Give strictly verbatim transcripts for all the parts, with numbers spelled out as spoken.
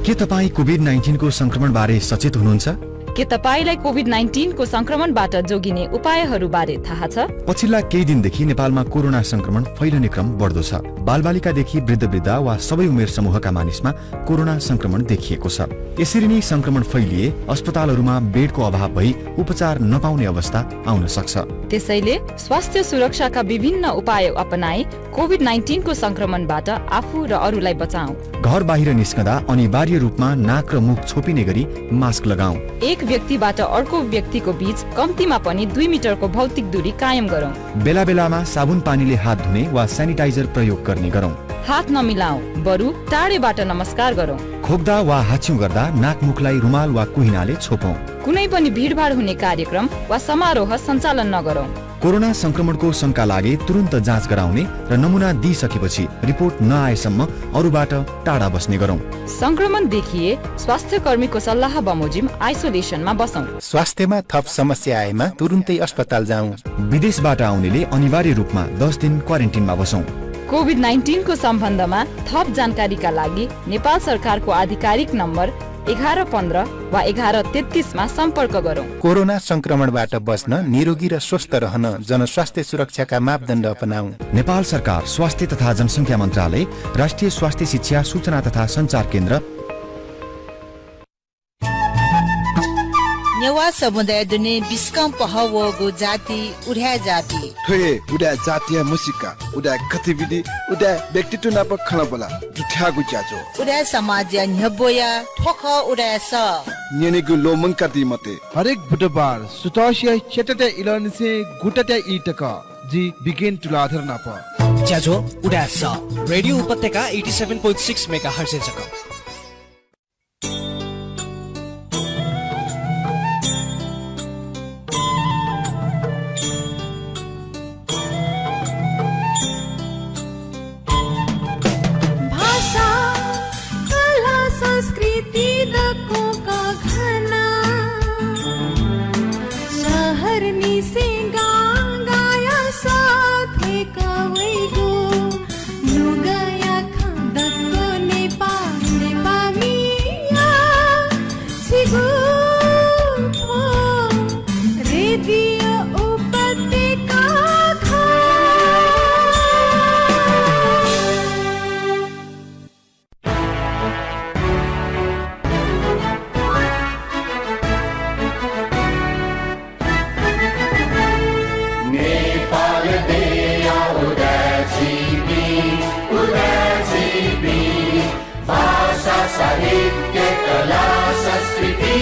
के तपाईँ कोभिड नाइन्टिनको संक्रमणबारे सचेत हुनुहुन्छ? के तपाईंलाई कोभिड नाइन्टिनको संक्रमणबाट जोगिने उपायहरू बारे थाहा छ? पछिल्ला केही दिनदेखि नेपालमा कोरोना संक्रमण फैलने क्रम बढ्दो छ। बालबालिकादेखि वृद्धवृद्धा वा सबै उमेर समूहका मानिसमा कोरोना संक्रमण देखिएको छ। यसरी नै संक्रमण फैलिए अस्पतालहरूमा बेडको अभाव भई उपचार नपाउने अवस्था आउन सक्छ। त्यसैले स्वास्थ्य सुरक्षाका विभिन्न उपाय अपनाई कोभिड नाइन्टिनको संक्रमणबाट आफू र अरूलाई बचाऊ। घर बाहिर निस्कँदा अनिवार्य रूपमा नाक र मुख छोपिने गरी मास्क लगाऊ। एक व्यक्तिबाट अर्को व्यक्तिको बीच कम्तीमा पनि दुई मिटरको भौतिक दूरी कायम गरौँ। बेला बेलामा साबुन पानीले हात धुने वा सेनिटाइजर प्रयोग गर्ने गरौँ। हात नमिलाऊ, बरु टाढेबाट नमस्कार गरौँ। खोक्दा वा हाछ्यौँ गर्दा नाकमुखलाई रुमाल वा कुहिनाले छोपौँ। कुनै पनि भिडभाड हुने कार्यक्रम वा समारोह सञ्चालन नगरौँ। कोरोना संक्रमणको शंका लागे तुरुन्त जाँच गराउने र नमुना दिइसकेपछि रिपोर्ट नआएसम्म अरूबाट टाढा बस्ने गरौँ। संक्रमण देखिए स्वास्थ्यकर्मीको सल्लाह बमोजिम आइसोलेसनमा बसौँ। स्वास्थ्यमा थप समस्या आएमा तुरुन्तै अस्पताल जाऊ। विदेशबाट आउनेले अनिवार्य रूपमा दस दिन क्वारेन्टिनमा बसौँ। कोभिड नाइन्टिनको सम्बन्धमा थप जानकारीका लागि नेपाल सरकारको आधिकारिक नम्बर एघार पन्ध्र वा एघार तेत्तिसमा सम्पर्क गरौँ। कोरोना संक्रमणबाट बच्न, निरोगी र स्वस्थ रहन जनस्वास्थ्य सुरक्षाका मापदण्ड अपनाऊ। नेपाल सरकार, स्वास्थ्य तथा जनसंख्या मन्त्रालय, राष्ट्रिय स्वास्थ्य शिक्षा, सूचना तथा सञ्चार केन्द्र। नेवाः समुदाय दुने बिस्कं पहः वःगु जाति उदाय् जाति। थ्व हे उदाय् जातिया म्हसीका, उदाय् गतिविधि, उदाय् व्यक्तित्व नाप खँल्हाबल्हा दुथ्याःगु ज्याझ्वः। उदाय् समाजया न्ह्यब्वया थ्व खः उदाय् सः। न्यनेगु ल्वःमंकादी मते। हरेक बुधबार सुथसिया च्यातात्या इलंनिसें गुतात्या ई तक जि बिगेन तुलाधर नाप। ज्याझ्वः उदाय् सः, रेडियो उपत्यका eighty seven point six megahertz-य् जक। भाषा, कला, संस्कृति दक्वं कःघाना, शहरनिसें गां गांया सः थ्वय्क वइगु नुगःया खँ दक्व नेपाः, नेपाःमिया छिगु थ्व रेडियो उपत्यका खः। नेपाल देय्‌या उदाय् झीपिं, उदाय् झीपिं, भाषा, साहित्य, कला, संस्कृति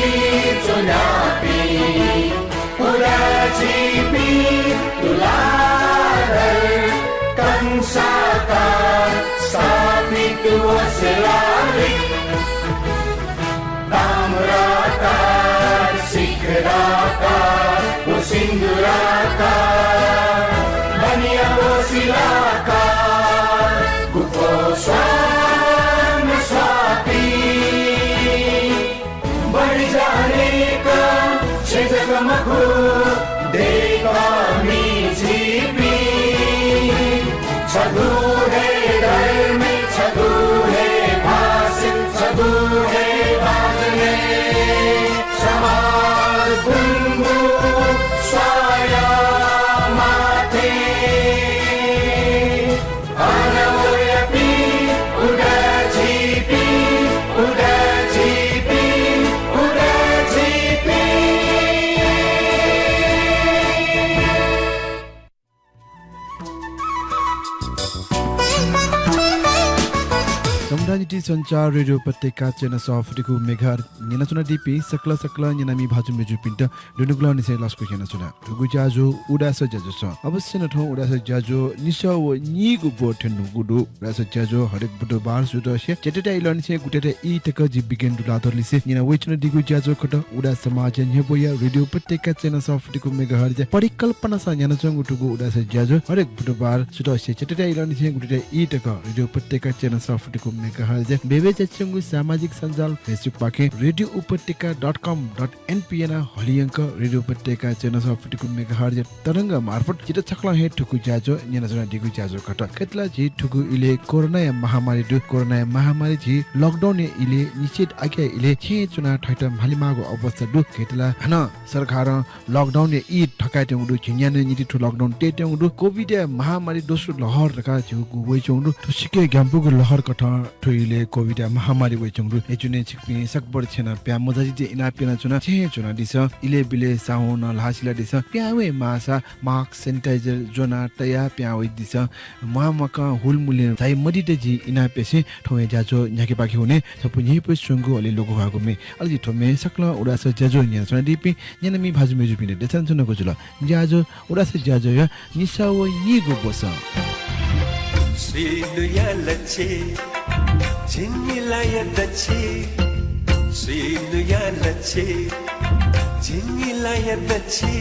च्वनापिं, उदाय् झीपिं, तुलाधर कंसाकार, स्थापित वसलालि। ताम्राकार, शिखराकार, व सिन्दुराकार, बनिया व शिलाकार, गुफो स्वान स्वापी। बढी जानेका छेँ जक मखु, दय्‌कामि झीपिं। छगू हे धर्म, छगू हे भाषा, छगू हे बाजने। समाज गुंगू स्वाया माथे। अन वयापिं उदाय् झीपिं, उदाय् झीपिं, उदाय् झीपिं। समुदाय निंतिं सञ्चार रेडियो उपत्यका चय्न्हय् सः फुति खु मेगाहर्ज न्यनाच्वनादीपिं सकल सकल न्यनामि भाजु मय्जुपिन्त दुनुगलंनिसें लसकुस यानाच्वना। थुगु ज्याझ्वः उदाय् सः ज्याझ्वः। अवश्य नं थ्व उदाय् सः ज्याझ्वः निसः व नीगू ब्व थ्यंगु दु। उदाय् सः ज्याझ्वः हरेक बुधबार सुथसिया च्यातात्या इलंनिसें गुतात्या ई तक जि बिगेन तुलाधरलिसे न्यना वयाच्वनादीगु ज्याझ्वः खः। उदाय् समाजया न्ह्यब्वया रेडियो उपत्यका चय्न्हय् सः फुति खु मेगाहर्जया परिकल्पनासं न्यानाच्वंगु थुगु उदाय् सः ज्याझ्वः हरेक बुधबार सुथसिया च्यातात्या इलंनिसें गुतात्या ई तक रेडियो उपत्यका चय्न्हय् सः फुति खु मेगाहर्ज बेबे च्याच्यंगु सामाजिक सञ्जाल Facebook पाखें radio उपत्यका dot com dot np याना हलियंक रेडियो उपत्यका चय्न्हय् सफुतिकु megahertz तरंग मार्फत जितः छकलं हे थुगु ज्याझ्वः न्यनाच्वनादीगु ज्याझ्वः खः। खय्त ला झी थुगु इलय् कोरोनाया महामारी दु। कोरोनाया महामारी झी lockdown या इलय् निषेधाज्ञा इलय् छेँय् च्वनाः थ्यंक म्हालेमाःगु अवस्था दु। खय्त ला हानं सरकारं lockdown या ई थकायेत्यंगु दु। झिंन्यान्हु निंतिं थ्व lockdown तयेत्यंगु दु। COVID या महामारी दोस्रो लहर धकाः झीगु वइच्वंगु दु। थ्व सिक्क ग्यानापुगु लहर कथं थ्व इलय् COVID या महामारी वइच्वंगु दु। अय्जूगुलिं छिकपिं सकभर छेँनं प्याः मझादिसे इनाप यानाच्वना। छेँय् च्वनादिसँ। इलय् बिलय् साहुं नं ल्हाः सिलादिसँ। प्याः वये माःसा mask, sanitizer ज्वनाः तयाः प्याः वइदिसँ। म्वाःम्वाकं हुलमुलय् झाइ मदित जिं इनाप यासें थौंया ज्याझ्वः न्ह्याकेपाखे वने। छपु न्ह्यइपुसे च्वंगु अले लोकंह्वाःगु म्ये। अले जि थ्व म्ये सकलें उदास ज्याझ्वः न्यनाच्वनादीपिं न्यनामि भाजु मय्जुपिन्त देछानाच्वनागु जुल। ज्याझ्वः उदास ज्याझ्वःया निसाः व नीगू ब्वसः। स्वीन्हुया लछि, झिंनिलाया दछि। स्वीन्हुया लछि, झिंनिलाया दछि।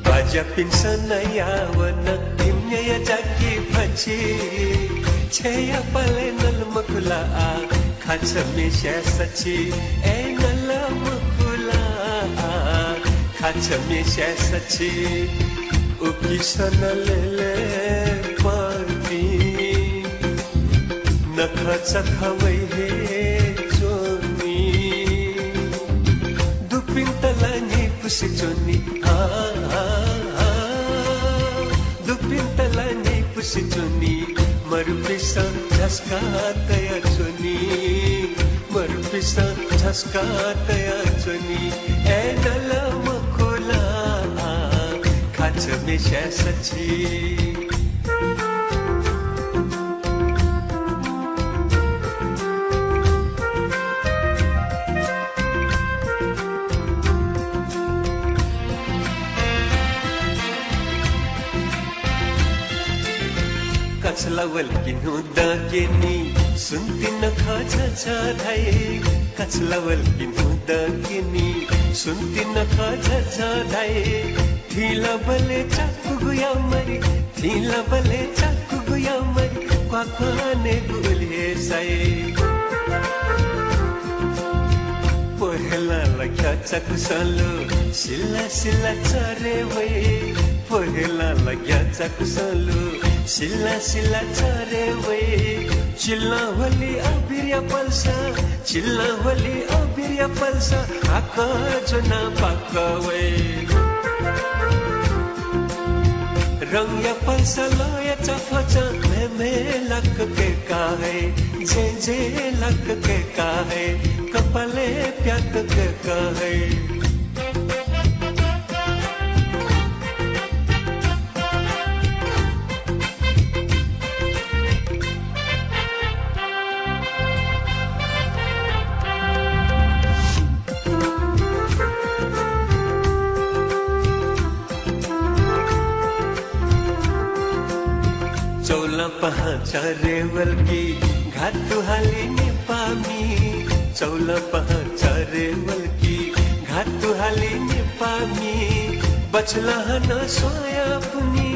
बाज्यापिन्सं नयावन तिमिया जाकि भछि। छेँया पालय् नल मखु ला आः, खाछ मेस्याय् सछि। ए नल मखु ला आः, खाछ मेस्याय् सछि। उकिसं नं लेले पर्पिं नखःचखः वइ हे च्वनी। दुपिन्त ला न्ह्यइपुसे च्वनी, आ, आ, आ। दुपिन्त ला न्ह्यइपुसे च्वनी। मरुपिन्सं झसुका तयाच्वनी। मरुपिन्सं झसुका तयाच्वनी। ए नल मखु ला आः, खाछ मेस्याय् सछि। कछलावल कि न्हूदँ क्यनी, सुन्ति नखः झझ धाइ। कछलावल कि न्हूदँ क्यनी, सुन्ति नखः झझ धाइ। थिंलाबलय् चाकुगुया मरि, थिंलाबलय् चाकुगुया मरि, क्वाक्वानेगु उलि हे साइ। पोहेलां लग्या चाकुसं लु, सिला सिला चरे वइ। पोहेलां लग्या चाकुसं लु, सिला सिला चरे वइ। चिल्लां ह्वली अबिरया पल्सा, चिल्लां ह्वली अबिरया पल्सा, हाकः ज्वनाः पाकः वइ। रंगया पल्सा लःया चाफचा, म्हें म्हें लाक कय्काः हइ, जें जें लाक कय्काः हइ, कपालय् प्यात कय्काः हइ। चौलां पाहां चरे वल कि घातु हाली नेपाःमि। चौलां पाहां चरे वल कि घातु हाली नेपाःमि। बछ्लां हानं स्वां आपुनि,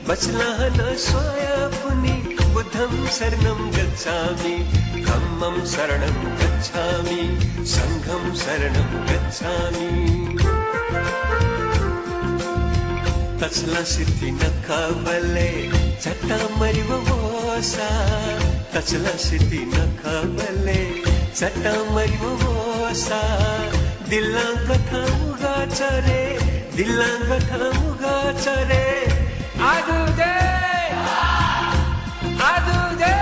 बछ्लां हानं स्वां आपुनि। बुद्धं शरणं गच्छामि, धम्मं शरणं गच्छामि, संघं शरणं गच्छामि। तछ्लां सिति नखःबलय् झटां मरि वःसा, तछ्लां सिति नखःबलय् झटां मरि वःसा, दिलां गथां मुगा चरे, दिलां गथां मुगा चरे। आदु दे, आदु दे।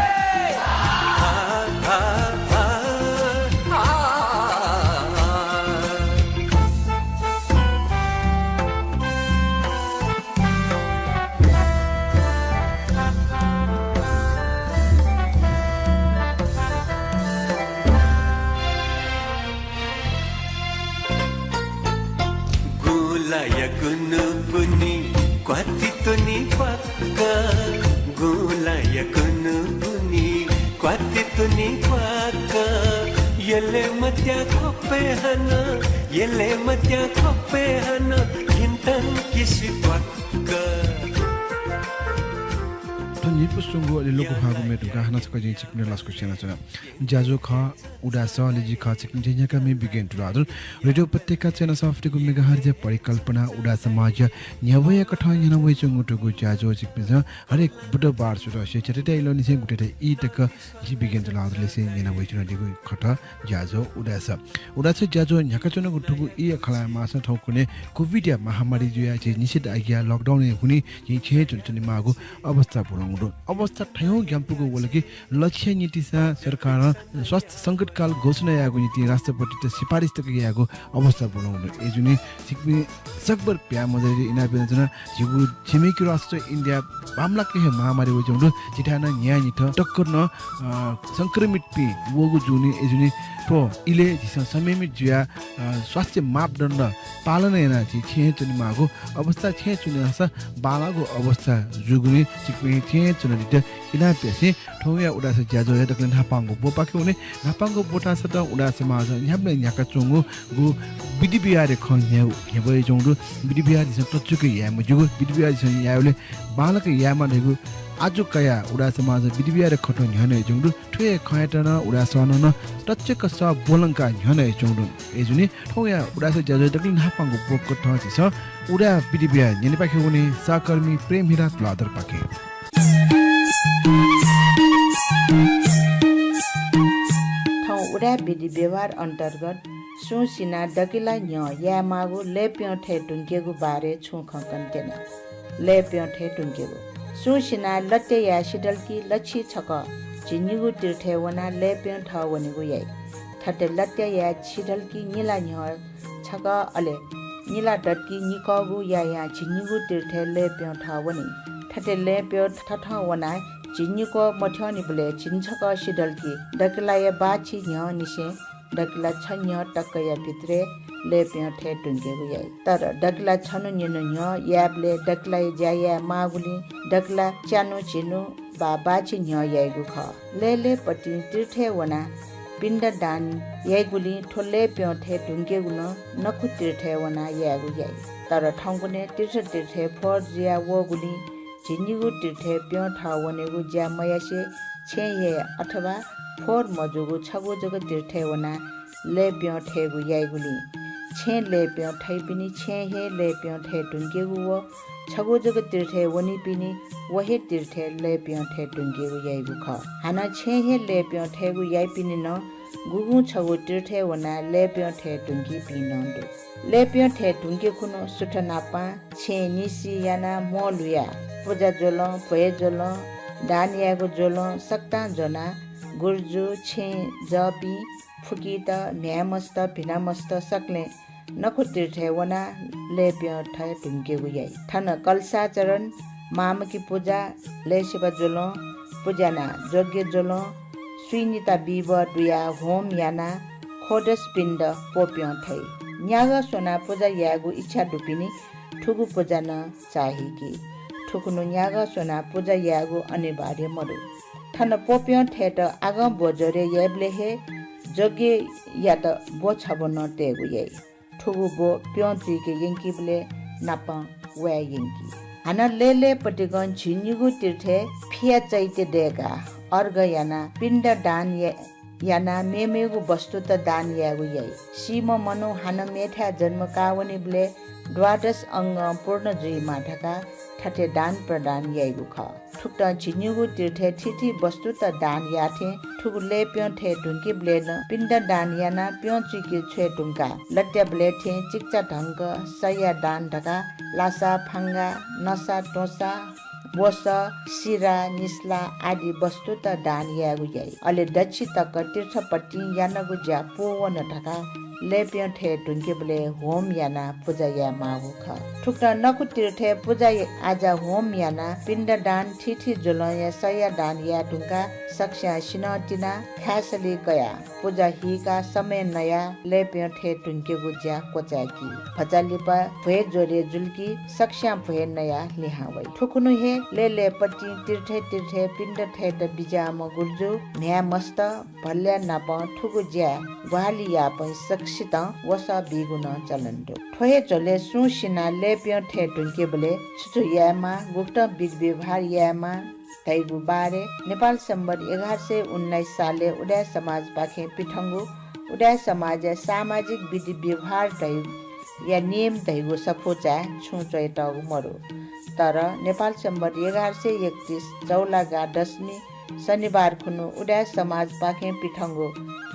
आ, आ, आ, आ, आ। गुँलाया गुन्हु पुन्हि क्वाति तुनि क्वाक्क। गुँलाया गुन्हु पुन्हि क्वाति तुनि क्वाक्क। यले मत्या ख्वपय् हानं, यले मत्या ख्वपय् हानं, घिन्तां किसि क्वाक्क। थ्व निपु सुंगु अले लोकभागु मे धुंकाः हानं छकः जिं छिकपिन्त लसकुस यानाच्वना। ज्याझ्वः खः उदास, अले जि खः छिकपिनि न्ह्याकामि बिगेन तुलाधर। रेडियो उपत्यका चय्न्हय् सफुतिगु मेगाहर्जया परिकल्पना उदास समाजया न्ह्यब्वया कथं न्ह्याना वइच्वंगु थुगु ज्याझ्वः छिकपिन्सं हरेक बुधबार सुथसिया च्याताया इलंनिसें गुताया ई तक जि बिगेन तुलाधरलिसें न्ह्याना वइच्वनादीगु खः थ्व ज्याझ्वः उदास। उदास ज्याझ्वः न्ह्याकाच्वनागु थुगु ईया खँ ल्हाये माःसा थौंकन्हय् कोभिडया महामारी जुयाः झी निषेधाज्ञा lockdown-या हुनिं झी छेँय् च्वनाच्वनेमाःगु अवस्था ब्वलंगु दु। अवस्था थथे ग्यानापुगु वल कि लछिया निंतिं सरकारं स्वास्थ्य संकटकाल घोषणा यायेगु निंतिं राष्ट्रपतित सिफारिस तक यायेगु अवस्था ब्वलंगु दु। अय्‌जूगुलिं छिकपिं सकभर प्याः मज्याःगु इनाप यानाच्वना। झीगु छिमेकी राष्ट्र इन्डिया बांमलाक हे महामारी वइच्वंगु दु। झीथाय् नं न्हियान्हिथं तक नं, अ, संक्रमितपिं वःगु जूगुलिं अय्‌जूगुलिं थ्व इलय् झीसं संयमित जुयाः, अ, स्वास्थ्य मापदण्ड पालन यानाः झी छेँय् च्वनेमाःगु अवस्था, छेँय् च्वने धाःसा बांलाःगु अवस्था जूगुलिं छिकपिं छेँय् च्वनादीत इनाप यासें थौंया उदास ज्याझ्वःया दकलय् न्हापांगु ब्वपाखे वने। न्हापांगु ब्व धाःसा तं उदास समाजं न्ह्याबलें न्ह्याकाच्वंगु गु विधि व्यवहारया खँ न्ह्यब्वया च्वंगु दु। विधि व्यवहार झीसं तच्वक याये मज्यूगु, विधि व्यवहार झीसं यायेबलय् बांलाक यायेमाः धइगु आजु कयाः उदास समाजं विधि व्यवहारया खँ थ्व न्ह्यःने च्वंगु दु। थ्व हे खँयात नं उदास समाजं नं तच्वक सः ब्वलंकाः न्ह्यःने च्वंगु दु। अय्‌जूगुलिं थौंया उदास ज्याझ्वःया दकलय् न्हापांगु ब्वकथं झीसं उदास विधि व्यवहार न्यनेपाखे वने सहकर्मी प्रेम हिरा तुलाधरपाखें। थौं उदास विधि व्यवहार अन्तर्गत सुं सिनाः दकिला न्ह्यः यायेमाःगु लय्‌प्यं थय् धुंकेगु बारे छुं खँ कनेत्यना। लय्‌प्यं थय् धुंकेगु। सुं सिनाः लत्या याये सिधल कि लछि छकः झिंनिगू तीर्थय् वनाः लय्‌प्यं थः वनेगु याइ। थथे लत्या याये सिधल कि निला न्ह्यः छकः अले निला दत कि निकःगु यायां झिंनिगू तीर्थय् लय्‌प्यं थः वनी। थथे लय्‌प्यं थथं वनाः झिंनिकः मथ्यंनिबलय् झिंछकः सिधल कि दकिलाया बाःछि न्ह्यःनिसें दकिला छन्ह्यः तकया भित्रय् लय्‌प्यं थय् धुंकेगु याइ। तर दकिला छन्हु निन्हु न्ह्यः यायेबलय् दकिलाया ज्या याये माःगुलिं दकिला च्यान्हु झिन्हु वा बाःछि न्ह्यः याइगु खः। लय्‌लय्‌पतिं तीर्थय् वनाः पिण्डदान याइगुलिं थ्व लय्‌प्यं थय् धुंकेगु नं नखु तीर्थय् वनाः यायेगु याइ। तर थौंकन्हय् तीर्थ तीर्थय् फोहोर जुया वःगुलिं झिंनिगू तीर्थय् प्यं थः वनेगु ज्या मयासें छेँय् हे अथवा फोहोर मजूगु छगू जक तीर्थय् वनाः लय्‌प्यं थय्‌गु याइगुलिं छेँय् लय्‌प्यं थइपिनि छेँय् हे लय्‌प्यं थय् धुंकेगु व छगू जक तीर्थय् वनीपिनि व हे तीर्थय् लय्‌प्यं थय् धुंकेगु याइगु खः। हानं छेँय् हे लय्‌प्यं थय्‌गु याइपिनि नं गुगुं छगू तीर्थय् वनाः लय्‌प्यं थय् धुंकीपिं नं दु। लय्‌प्यं थय् धुंके खुन्हु सुथ नापां छेँय् निसि यानाः म्वः लुयाः पुजा ज्वलं, भ्वय् ज्वलं, दान यायेगु ज्वलं सकतां ज्वनाः गुरुजु, छेँय् जःपिं, फुकित, म्ह्याय्‌मस्त, भिनामस्त सकलें नखु तीर्थय् वनाः लय्‌प्यं थय् धुंकेगु याइ। थन कलशाचरण, मामकी पुजा, लय्‌सेबा ज्वलं, पुज्यानाः यज्ञ ज्वलं, सुइनिता बिबः दुयाः होम यानाः ख्वदस पिण्ड प्वप्यं थइ। न्यागः स्वनाः पुजा यायेगु इच्छा दुपिनि थुगु पुजा नं चाःहिकी। थुकुन्हु न्यागः स्वनाः पुजा यायेगु अनिवार्य मदु। थन प्वप्यं थय्‌त आगं ब्व ज्वरे याइबलय् हे यज्ञयात ब्व छब्व नं तयेगु याइ। थुगु ब्व प्यं चुइके यंकीबलय् नापं वाये यंकी। हानं लय्‌लय्‌पतिकं झिंनिगू तीर्थय् फिया चैत्य दय्‌काः अर्घ यानाः पिण्ड दान या-, यानाः मेमेगु वस्तुत दान यायेगु याइ। सीम्ह मनू हानं मेथाय् जन्म काः वनीबलय् द्वादश अंगं पूर्ण जुइमाः धकाः थथे दान प्रदान याइगु खः। थुकथं झिंनिगू तीर्थय् थीथी वस्तुत दान याः थें थुगु लय्‌प्यं थय् धुंकीबलय् नं पिण्ड दान यानाः प्यं चुइके छ्वये धुंकाः लत्याबलय् थें चिकिचा धंक सया दान धकाः लासा, फांगा, नसा, त्वँसा, वसः, सिरा, निसला आदि वस्तुत दान यायेगु याइ। अले दछि तक तीर्थपतिं यानागु ज्या पूवन धकाः लय्‌प्यं थय् धुंकीबलय् होम यानाः पुजा याये माःगु खः। थुकथं नखु तीर्थय् पुजा आजा होम यानाः पिण्डदान थीथी ज्वलंया सया दान याये धुंकाः सकस्यां सिन्हः तिनाः खाय्‌सली कयाः पुजा हीकाः समय नयाः लय्‌प्यं थय् धुंकेगु ज्या क्वचाय्‌की। भचा लिपा भ्वय् ज्वरे जुल कि सकस्यां भ्वय् नयाः लिहां वइ। थुकुन्हु हे लय्‌लय्‌पतिं तीर्थय् तीर्थय् पिण्ड थय्‌त बिज्याःम्ह गुरुजु, म्ह्याय् मस्त, भल्या नापं थुगु ज्याय् ग्वाहालि याःपिं सकसितं वसः बीगु नं चलन दु। थ्व हे झ्वलय् सुं सिनाः लय्‌प्यं थय् धुंकेबलय् छु छु यायेमाः, गुकथं विधि व्यवहार यायेमाः, धइगु बारे नेपाल सम्बत एघार सय उन्नाइस सालय् उदाय् समाजपाखें पिथंगु उदाय् समाजया सामाजिक विधि व्यवहार धइगु या नियम धइगु सफूचाय् छुं च्वयातःगु मदु। तर नेपाल सम्बत एघार सय एकतीस चौलागा दशमी शनिबार खुन्हु उदाय् समाजपाखें पिथंगु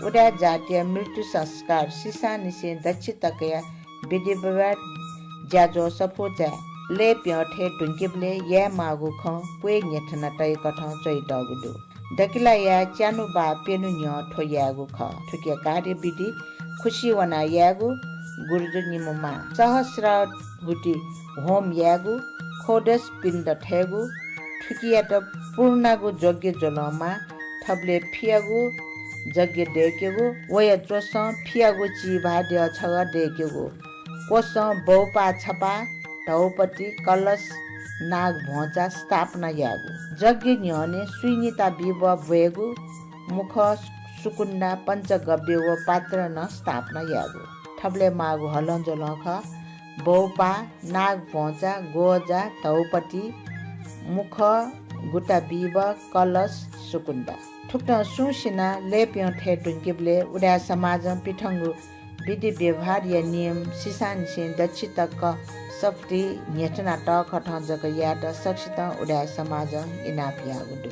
उदाय् जातिया मृत्यु संस्कार सिसांनिसें दच्छि तकया विधि व्यवहार ज्याझ्वः सफूचाय् लय् प्यंथें धुंकेबलय् यायेमाःगु खँ क्वय् न्ह्यथना तयेकथं च्वयातःगु दु। दकिलाया च्यान्हु वा प्यन्हु न्ह्यः थ्व यायेगु खः। थुकिया कार्यविधि खुसि वनाः यायेगु, गुरुजु निम्ह मां, सहस्राहुति होम यायेगु, षोडश पिण्ड थयेगु, थुकियात पूर्णागु यज्ञ ज्वलं मां, थबलय् फियागु यज्ञ दय्केगु, वया च्वसं फियागु चिभाः द्यः छगः दय्केगु, क्वसं बौपाः छपाः, धौपति, कलश, नाग भ्वंचा स्थापना यायेगु। यज्ञ न्ह्यःने सुइनिता बिबः ब्वयेगु, मुखः, सुकुण्डा, पञ्चगव्य व पात्र नं स्थापना यायेगु। थबलय् माःगु हलंज्वलं खः, बौपाः, नाग भ्वंचा, ग्वजा, धौपति, मुखः, गुता बिबः, कलश, सुकुण्डा। थुकथं सुं सिनाः लय् प्यंथें धुंकेबलय् उदाय् समाजं पिथंगु विधि व्यवहारया नियम सिसांनिसें दच्छि तक सफुति न्ह्यथना तःकथं जक यायेत सकसितं उदाय् समाजं इनाप याःगु दु।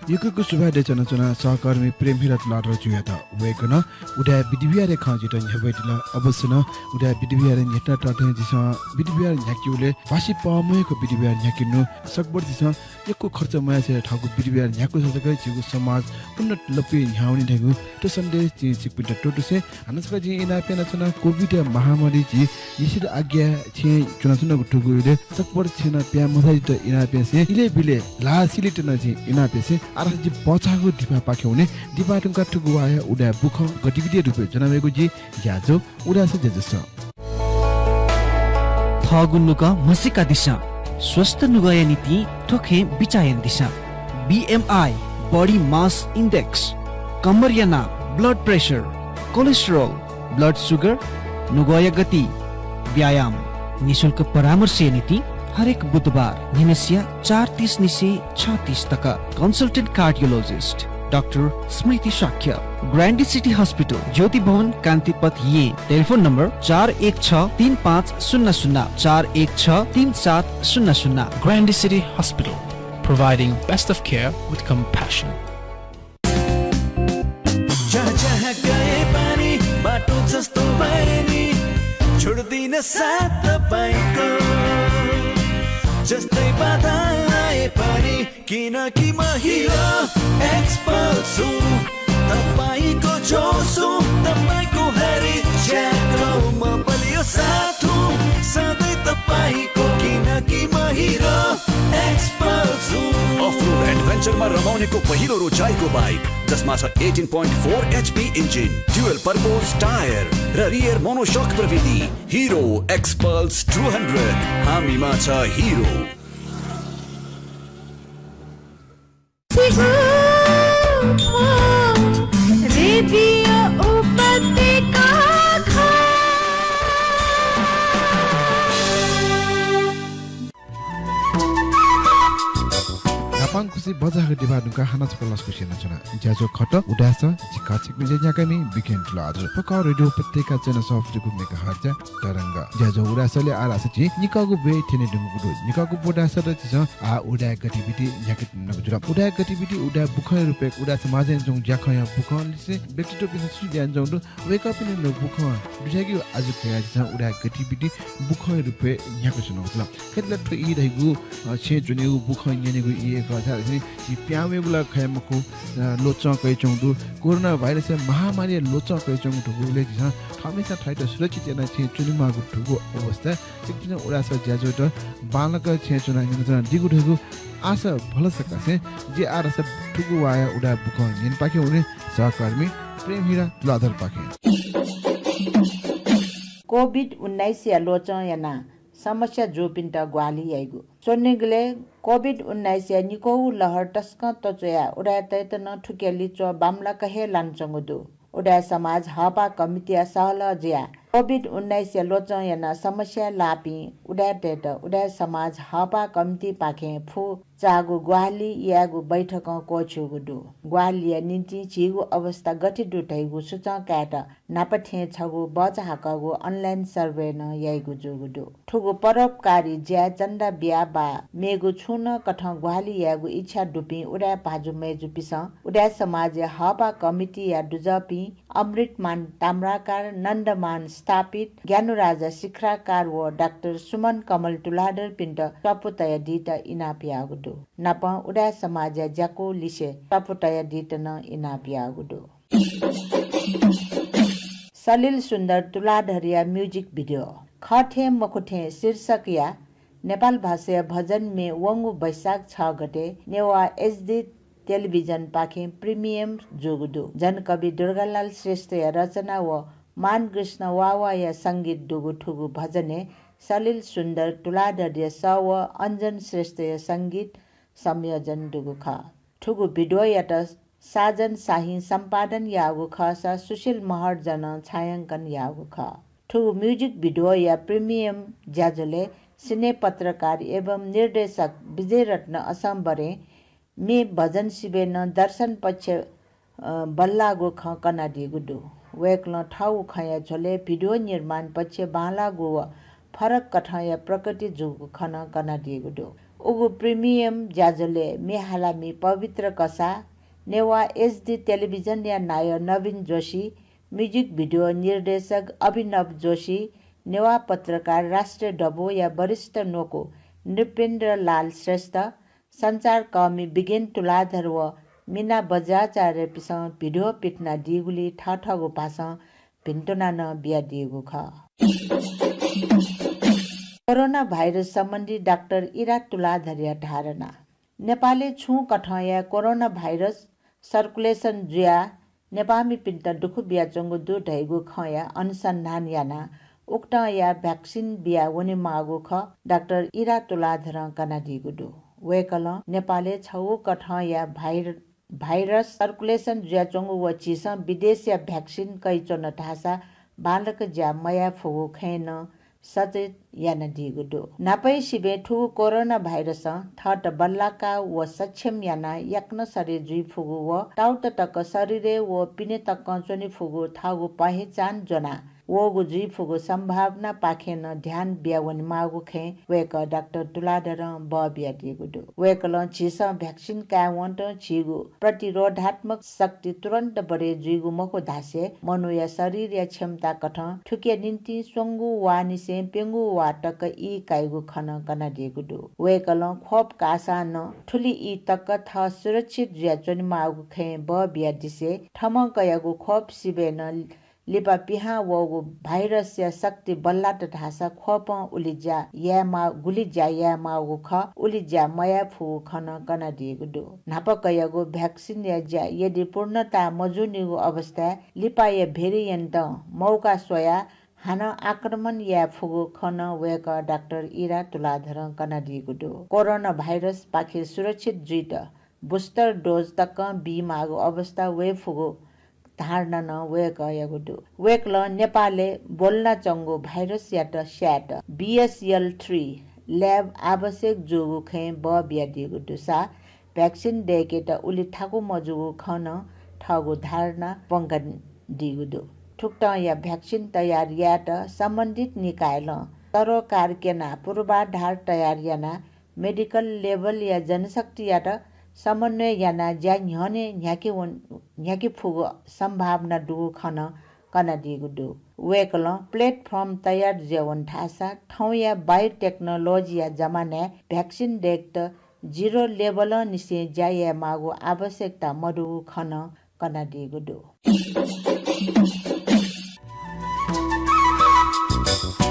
यक्व यक्व सुभाय् देछानाच्वना सहकर्मी प्रेम हिरा तुलाधरजुयात। वय्कलं उदाय् विधि व्यवहारया खँ जितः न्ह्यब्वयादिल। अवश्य नं उदाय् विधि व्यवहार न्ह्यथना तःथें झीसं विधि व्यवहार न्ह्याकेबलय् वासि पहःम्ह हे विधि व्यवहार न्ह्याकेनु। सकबरं झीसं यक्व खर्च मयासें थःगु विधि व्यवहार न्ह्याकूसा जक झीगु समाज उन्नत लँपुइ न्ह्यावनी धइगु थ्व सन्देश जिं छिकपिन्त त्वःतुसें हानं छकः जिं इनाप यानाच्वना। कोभिडया महामारीं झी निषेधाज्ञाय् छेँय् च्वनाच्वनागु थुगु इलय् सकबरं छेँनं पिहां मछाःपिन्त इनाप यासें इलय् बिलय् ल्हाः सिलय् तयाः जिं इनाप यासें आः धाःसा जि बचाःगु दिपापाखे वने। दिपा धुंकाः थुगु वाःया उदाय् बुखँ गतिविधिया रुपय् ज्वनावयेगु जि ज्याझ्वः उदाय् सः ज्याझ्वलय्। थःगु नुगः म्हसीकादिसँ। स्वस्थ नुगःया निंतिं थ्व खँय् बिचाः यानादिसँ। बीएमआई, body mass index, कम्मरया नाप, blood pressure, cholesterol, blood sugar, नुगःया गति, व्यायाम। निशुल्क परामर्शया निंतिं हरेक बुधबार न्हिनसिया चार तीस निसें छ तीस तक। Consultant cardiologist डाक्टर स्मृति शाक्य, ग्रान्डी सिटी हस्पिटल, ज्योति भवन, कान्तिपथ, येँ। टेलिफोन नम्बर चार एक छ तीन पाँच शून्य शून्य, चार एक छ तीन सात शून्य शून्य। Grande City Hospital, providing best of care with compassion. जहाँ जहाँ गए पनि बाटो जस्तो भए नि, छोड्दिनँ साथ तपाईँको। जस्तै बाधा आए पनि, किनकि म हिरो एक्सपल्स हुँ। तपाईँको जोस हुँ, तपाईँको हरेक च्याकमा बलियो साथ हुँ, सधैँ तपाईँको, किनकि म हिरो एक्सपल्स हुँ। अफ रोड एडभेन्चरमा रमाउनेको पहिलो रोचाइको बाइक, जसमा छ eighteen point four HP engine, dual purpose tyre र रियर मोनोसक प्रविधि। हिरो एक्सपल्स टू हन्ड्रेड, हामीमा छ हिरो। रेडियो उपत्यका। न्हापांगु खुसि बचाःगु दिपा धुंकाः हानं छकः लसकुस यानाच्वना। ज्याझ्वः खः उदाय् सः, जि खः छिकपिनि ज्या न्ह्याकामि बिकेन तुलाधर। थ्व खः रेडियो उपत्यका चय्न्हय् सफू जूगु मेगाहर्जया तरंग। ज्याझ्वः उदाय् सःलय् आः धाःसा झी निक्वःगु ब्वय् थ्यने धुंकूगु दु। निक्वःगु ब्वय् धाःसा ला झीसं आः उदाय् गतिविधि न्ह्याकेत्यनागु जुल। उदाय् गतिविधि, उदाय् बुखँया रुपय्, उदाय् समाजय् यानाच्वंगु ज्याखँया बुखँ लिसें व्यक्तित्वपिन्सं छु यानाच्वंगु दु, वय्कःपिनिगु बुखँ दुथ्याकेगु आजु कयाः झीसं उदाय् गतिविधि बुखँया रुपय् न्ह्याकाच्वनागु जुल। खःसा ला थ्व ई धइगु, अ, छेँय् च्वनीगु बुखँ न्यनेगु ई हे खः। छाय् धाःसा झी पिहां वयेगु ला खः हे मखु, अ, ल्वचं कयाच्वंगु दु। कोरोना भाइरसया महामारीया ल्वचं कयाच्वंगु धुगु इलय् झीसं थःम्हस्यां थःत सुरक्षित यानाः छेँय् च्वनेमाःगु धुगु अवस्था। छिकपिन्सं उदाय् सः ज्याझ्वःयात बांलाक छेँय् च्वनाः न्यनाच्वनादीगु धइगु आशा भलसा कासें जि आः धाःसा थुगु वाःया उदाय् बुखँ न्यनेपाखे वने सहकर्मी प्रेम हिरा तुलाधरपाखें। कोभिड उन्नाइसया ल्वचं यानाः समस्या जूपिन्त ग्वाहालि याइगु। स्वनिगलय् कोभिड उन्नाइसया निक्वःगु लहर तसकं त्वचुयाः उदाय्‌तय्त नं थुकिया लिच्वः बांमलाक हे लानाच्वंगु दु। उदाय् समाज हःपाः कमिटीया सहलह जुयाः कोभिड उन्नाइसया लोचं यानाः समस्याय् लाःपिं उदाय्‌तय्‌त उदाय् समाज हःपाः कमिटीपाखें फुचाःगु ग्वाहालि यायेगु बैठकं क्वःछिउगु दु। ग्वाहालिया निंतिं झीगु अवस्था गथे दु धइगु सुचं कायेत न्हापा थें छगू बचाहाकःगु online survey नं याइगु जूगु दु। थुगु परोपकारी ज्याय् चन्दा बियाः वा मेगु छुं नं कथं ग्वाहालि यायेगु इच्छा दुपिं उदाय् भाजु मय्‌जुपिसं उदाय् समाजया हःपाः कमिटीया दुजःपिं अमृतमान ताम्राकार, नन्दमान स्थापित, ज्ञानुराजा शिखराकार व डाक्टर सुमन कमल तुलाधरपिन्त स्वापू तयादीत इनाप याःगु दु। नापं उदाय् समाजया ज्याकू लिसे स्वापू तयादीत नं इनाप याःगु दु। सलिल सुन्दर तुलाधरया music video। खः थें मखु थें शीर्षकया नेपाल भाषाया भजन मे वंगु वैशाख छ गते नेवाः HD टेलिभिजनपाखें premiere जूगु दु। जनकवि दुर्गालाल श्रेष्ठया रचना व मानकृष्ण वावाया संगीत दुगु थुगु भजनय् सलिल सुन्दर तुलाधरया सः व अञ्जन श्रेष्ठया संगीत संयोजन दुगु खः। थुगु भिडियोयात साजन शाहीं सम्पादन याःगु खःसा सुशील महर्जनं छायाङ्कन याःगु खः। थुगु music भिडियोया premiere ज्याझ्वलय् सिने पत्रकार एवं निर्देशक विजयरत्न असंबरें मे भजन सिबय् नं दर्शन पक्ष, अ, बल्लाःगु खँ कनादीगु दु। वय्‌कलं थःगु खँया झ्वलय् भिडियो निर्माण पक्ष बांलाःगु व फरक कथंया प्रगति जूगु खँ नं कनादीगु दु। उगु premiere ज्याझ्वलय् मे हालामि पवित्र कसाः, नेवाः HD टेलिभिजनया नायः नवीन जोशी, music भिडियो निर्देशक अभिनव जोशी, नेवाः पत्रकार राष्ट्रिय दबूया वरिष्ठ न्वकू नृपेन्द्र लाल श्रेष्ठ, सञ्चारकर्मी बिगेन तुलाधर व मिना बज्राचार्यपिसं भिडियो पिथनादीगुलिइ थःथःगु भाषां भिन्तुना नं बियादीगु खः। कोरोना भाइरस सम्बन्धी डाक्टर इरा तुलाधरया धारणा। नेपालय् छुं कथंया कोरोना भाइरस circulation जुयाः नेपाःमिपिन्त दुःख बियाच्वंगु दु धइगु खँया अनुसन्धान यानाः उकथंया vaccine बिया वनेमाःगु खँ डाक्टर इरा तुलाधरं कनादीगु दु। वय्‌कलं नेपालय् छगू कथंया भाइर-, भाइरस circulation जुयाच्वंगु व झीसं विदेशया vaccine कयाच्वन धाःसा बांलाक ज्या मयाये फुगु खँय् नं सचेत यानादीगु दु। न्हापाया सिबें थुगु कोरोना भाइरसं थःत बल्लाका व सक्षम यानाः याकनं सरे जुइफुगु व ताउत तक शरीरय् व पिने तकं च्वनेफुगु थःगु पहिचान ज्वना वःगु जुइफुगु सम्भावनापाखें नं ध्यान बियावनेमाःगु खँय् वय्‌कः डाक्टर तुलाधरं बः बियादीगु दु। वय्‌कलं झीसं vaccine कायेवंत झीगु प्रतिरोधात्मक शक्ति तुरन्त बढे जुइगु मखु धासें मनूया शरीरया क्षमता कथं थुकिया निंतिं स्वंगू वाःनिसें प्यंगू वाः तक ई काइगु खँ नं कनादीगु दु। वय्‌कलं खोप काःसां नं थुलि ई तक थः सुरक्षित जुयाच्वनेमाःगु खँय् बः बियादिसें थमंकयागु खोप सिबय् नं लिपा पिहां वःगु भाइरसया शक्ति बल्लात धाःसा खोपं उलि ज्या यायेमा-, गुलि ज्या यायेमाःगु खः, उलि ज्या मयाये फुगु खँ नं कनादीगु दु। न्हापाकयागु vaccine या ज्या यदि पूर्णता मजूनिगु अवस्थाय् लिपाया variant-ं मौका स्वयाः हानं आक्रमण याये फुगु खँ नं वय्‌कः डाक्टर इरा तुलाधरं कनादीगु दु। कोरोना भाइरसपाखें सुरक्षित जुइत booster dose तकं बीमाःगु अवस्था वये फुगु धारणा नं वय्‌कःयागु दु। वय्‌कलं नेपालय् ब्वलनाच्वंगु भाइरसयात स्यायेत BSL three lab आवश्यक जूगु खँय् बः बियादीगु दुसा vaccine दय्‌केत उलि थाकु मजूगु खँ नं थःगु धारणा प्वंकादीगु दु। थुकथंया vaccine तयार यायेत सम्बन्धित निकायलं सरोकार क्यनाः पूर्वाधार तयार यानाः medical level-या जनशक्तियात समन्वय यानाः ज्या न्ह्यःने न्ह्याके वन-, न्ह्याके फुगु सम्भावना दुगु खँ नं कनादीगु दु। वय्‌कलं platform तयार जुयावन धाःसा थौंया biotechnology-या जमानाय् vaccine दय्‌केत zero level-निसें ज्या यायेमाःगु आवश्यकता मदुगु खँ नं कनादीगु दु।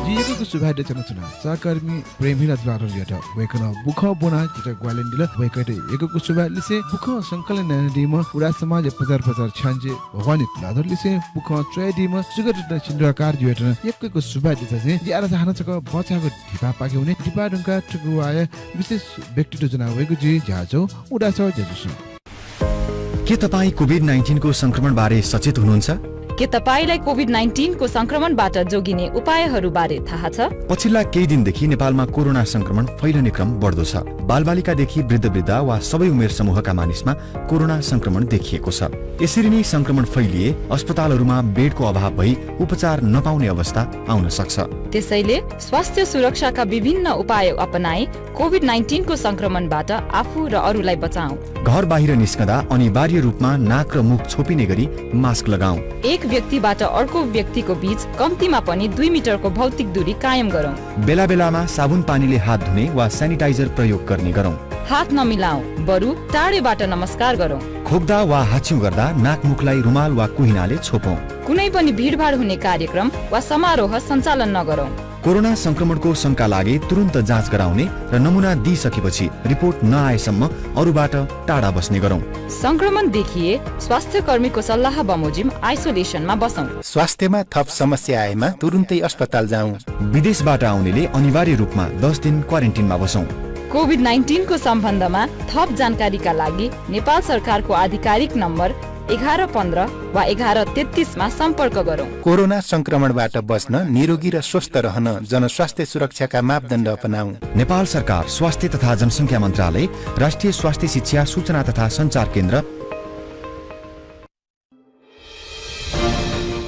जिं यक्व यक्व सुभाय् देछानाच्वना सहकर्मी प्रेमहिरा तुलाधरजुयात। वय्‌कलं बुखँ ब्वनाः जितः ग्वाहालि यानादिल। वय्‌कःयात यक्व यक्व सुभाय्। लिसें बुखँ संकलन यानादीम्ह उदाय् समाजया प्रचार प्रसार छ्याञ्जे भवानी तुलाधर लिसें बुखँ च्वयादीम्ह सुगत रत्न सिन्दुराकारजुयात नं यक्व यक्व सुभाय् देछासें जि आः धाःसा हानं छकः बचाःगु धिबा पाखे वने। धिबा धुंकाः थुकिया विशेष व्यक्तित्व ज्वना वयेगु जुइ। ज्याझ्वः उदाय् सः ज्याझ्वलय्। के तपाईं कोभिड नाइन्टिनको संक्रमणबारे सचेत हुनुहुन्छ? के तपाईंलाई कोभिड नाइन्टिनको संक्रमणबाट जोगिने उपायहरू बारे थाहा छ? पछिल्ला केही दिनदेखि नेपालमा कोरोना संक्रमण फैलने क्रम बढ्दो छ। बालबालिकादेखि वृद्धवृद्धा वा सबै उमेर समूहका मानिसमा कोरोना संक्रमण देखिएको छ। यसरी नै संक्रमण फैलिए अस्पतालहरूमा बेडको अभाव भई उपचार नपाउने अवस्था आउन सक्छ। त्यसैले स्वास्थ्य सुरक्षाका विभिन्न उपाय अपनाई कोभिड नाइन्टिनको संक्रमणबाट आफू र अरूलाई बचाऊ। घर बाहिर निस्कँदा अनिवार्य रूपमा नाक र मुख छोपिने गरी मास्क लगाऊ। एक व्यक्तिबाट अर्को व्यक्तिको बीच कम्तीमा पनि दुई मिटरको भौतिक दूरी कायम गरौँ। बेला बेलामा साबुन पानीले हात धुने वा sanitizer प्रयोग गर्ने गरौँ। हात नमिलाऊ, बरु टाढेबाट नमस्कार गरौँ। खोक्दा वा हाछ्यौँ गर्दा नाकमुखलाई रुमाल वा कुहिनाले छोपौँ। कुनै पनि भिडभाड हुने कार्यक्रम वा समारोह सञ्चालन नगरौँ। कोरोना संक्रमणको शंका लागे तुरुन्त जाँच गराउने र नमुना दिइसकेपछि रिपोर्ट नआएसम्म अरूबाट टाढा बस्ने गरौँ। संक्रमण देखिए स्वास्थ्यकर्मीको सल्लाह बमोजिम आइसोलेसनमा बसौँ। स्वास्थ्यमा थप समस्या आएमा तुरुन्तै अस्पताल जाऊ। विदेशबाट आउनेले अनिवार्य रूपमा दस दिन क्वारेन्टिनमा बसौँ। कोभिड नाइन्टिनको सम्बन्धमा थप जानकारीका लागि नेपाल सरकारको आधिकारिक नम्बर एघार पन्ध्र वा एघार तेत्तिसमा सम्पर्क गरौँ। कोरोना संक्रमणबाट बच्न, निरोगी र स्वस्थ रहन जनस्वास्थ्य सुरक्षाका मापदण्ड अपनाऊ। नेपाल सरकार, स्वास्थ्य तथा जनसंख्या मन्त्रालय, राष्ट्रिय स्वास्थ्य शिक्षा, सूचना तथा सञ्चार केन्द्र।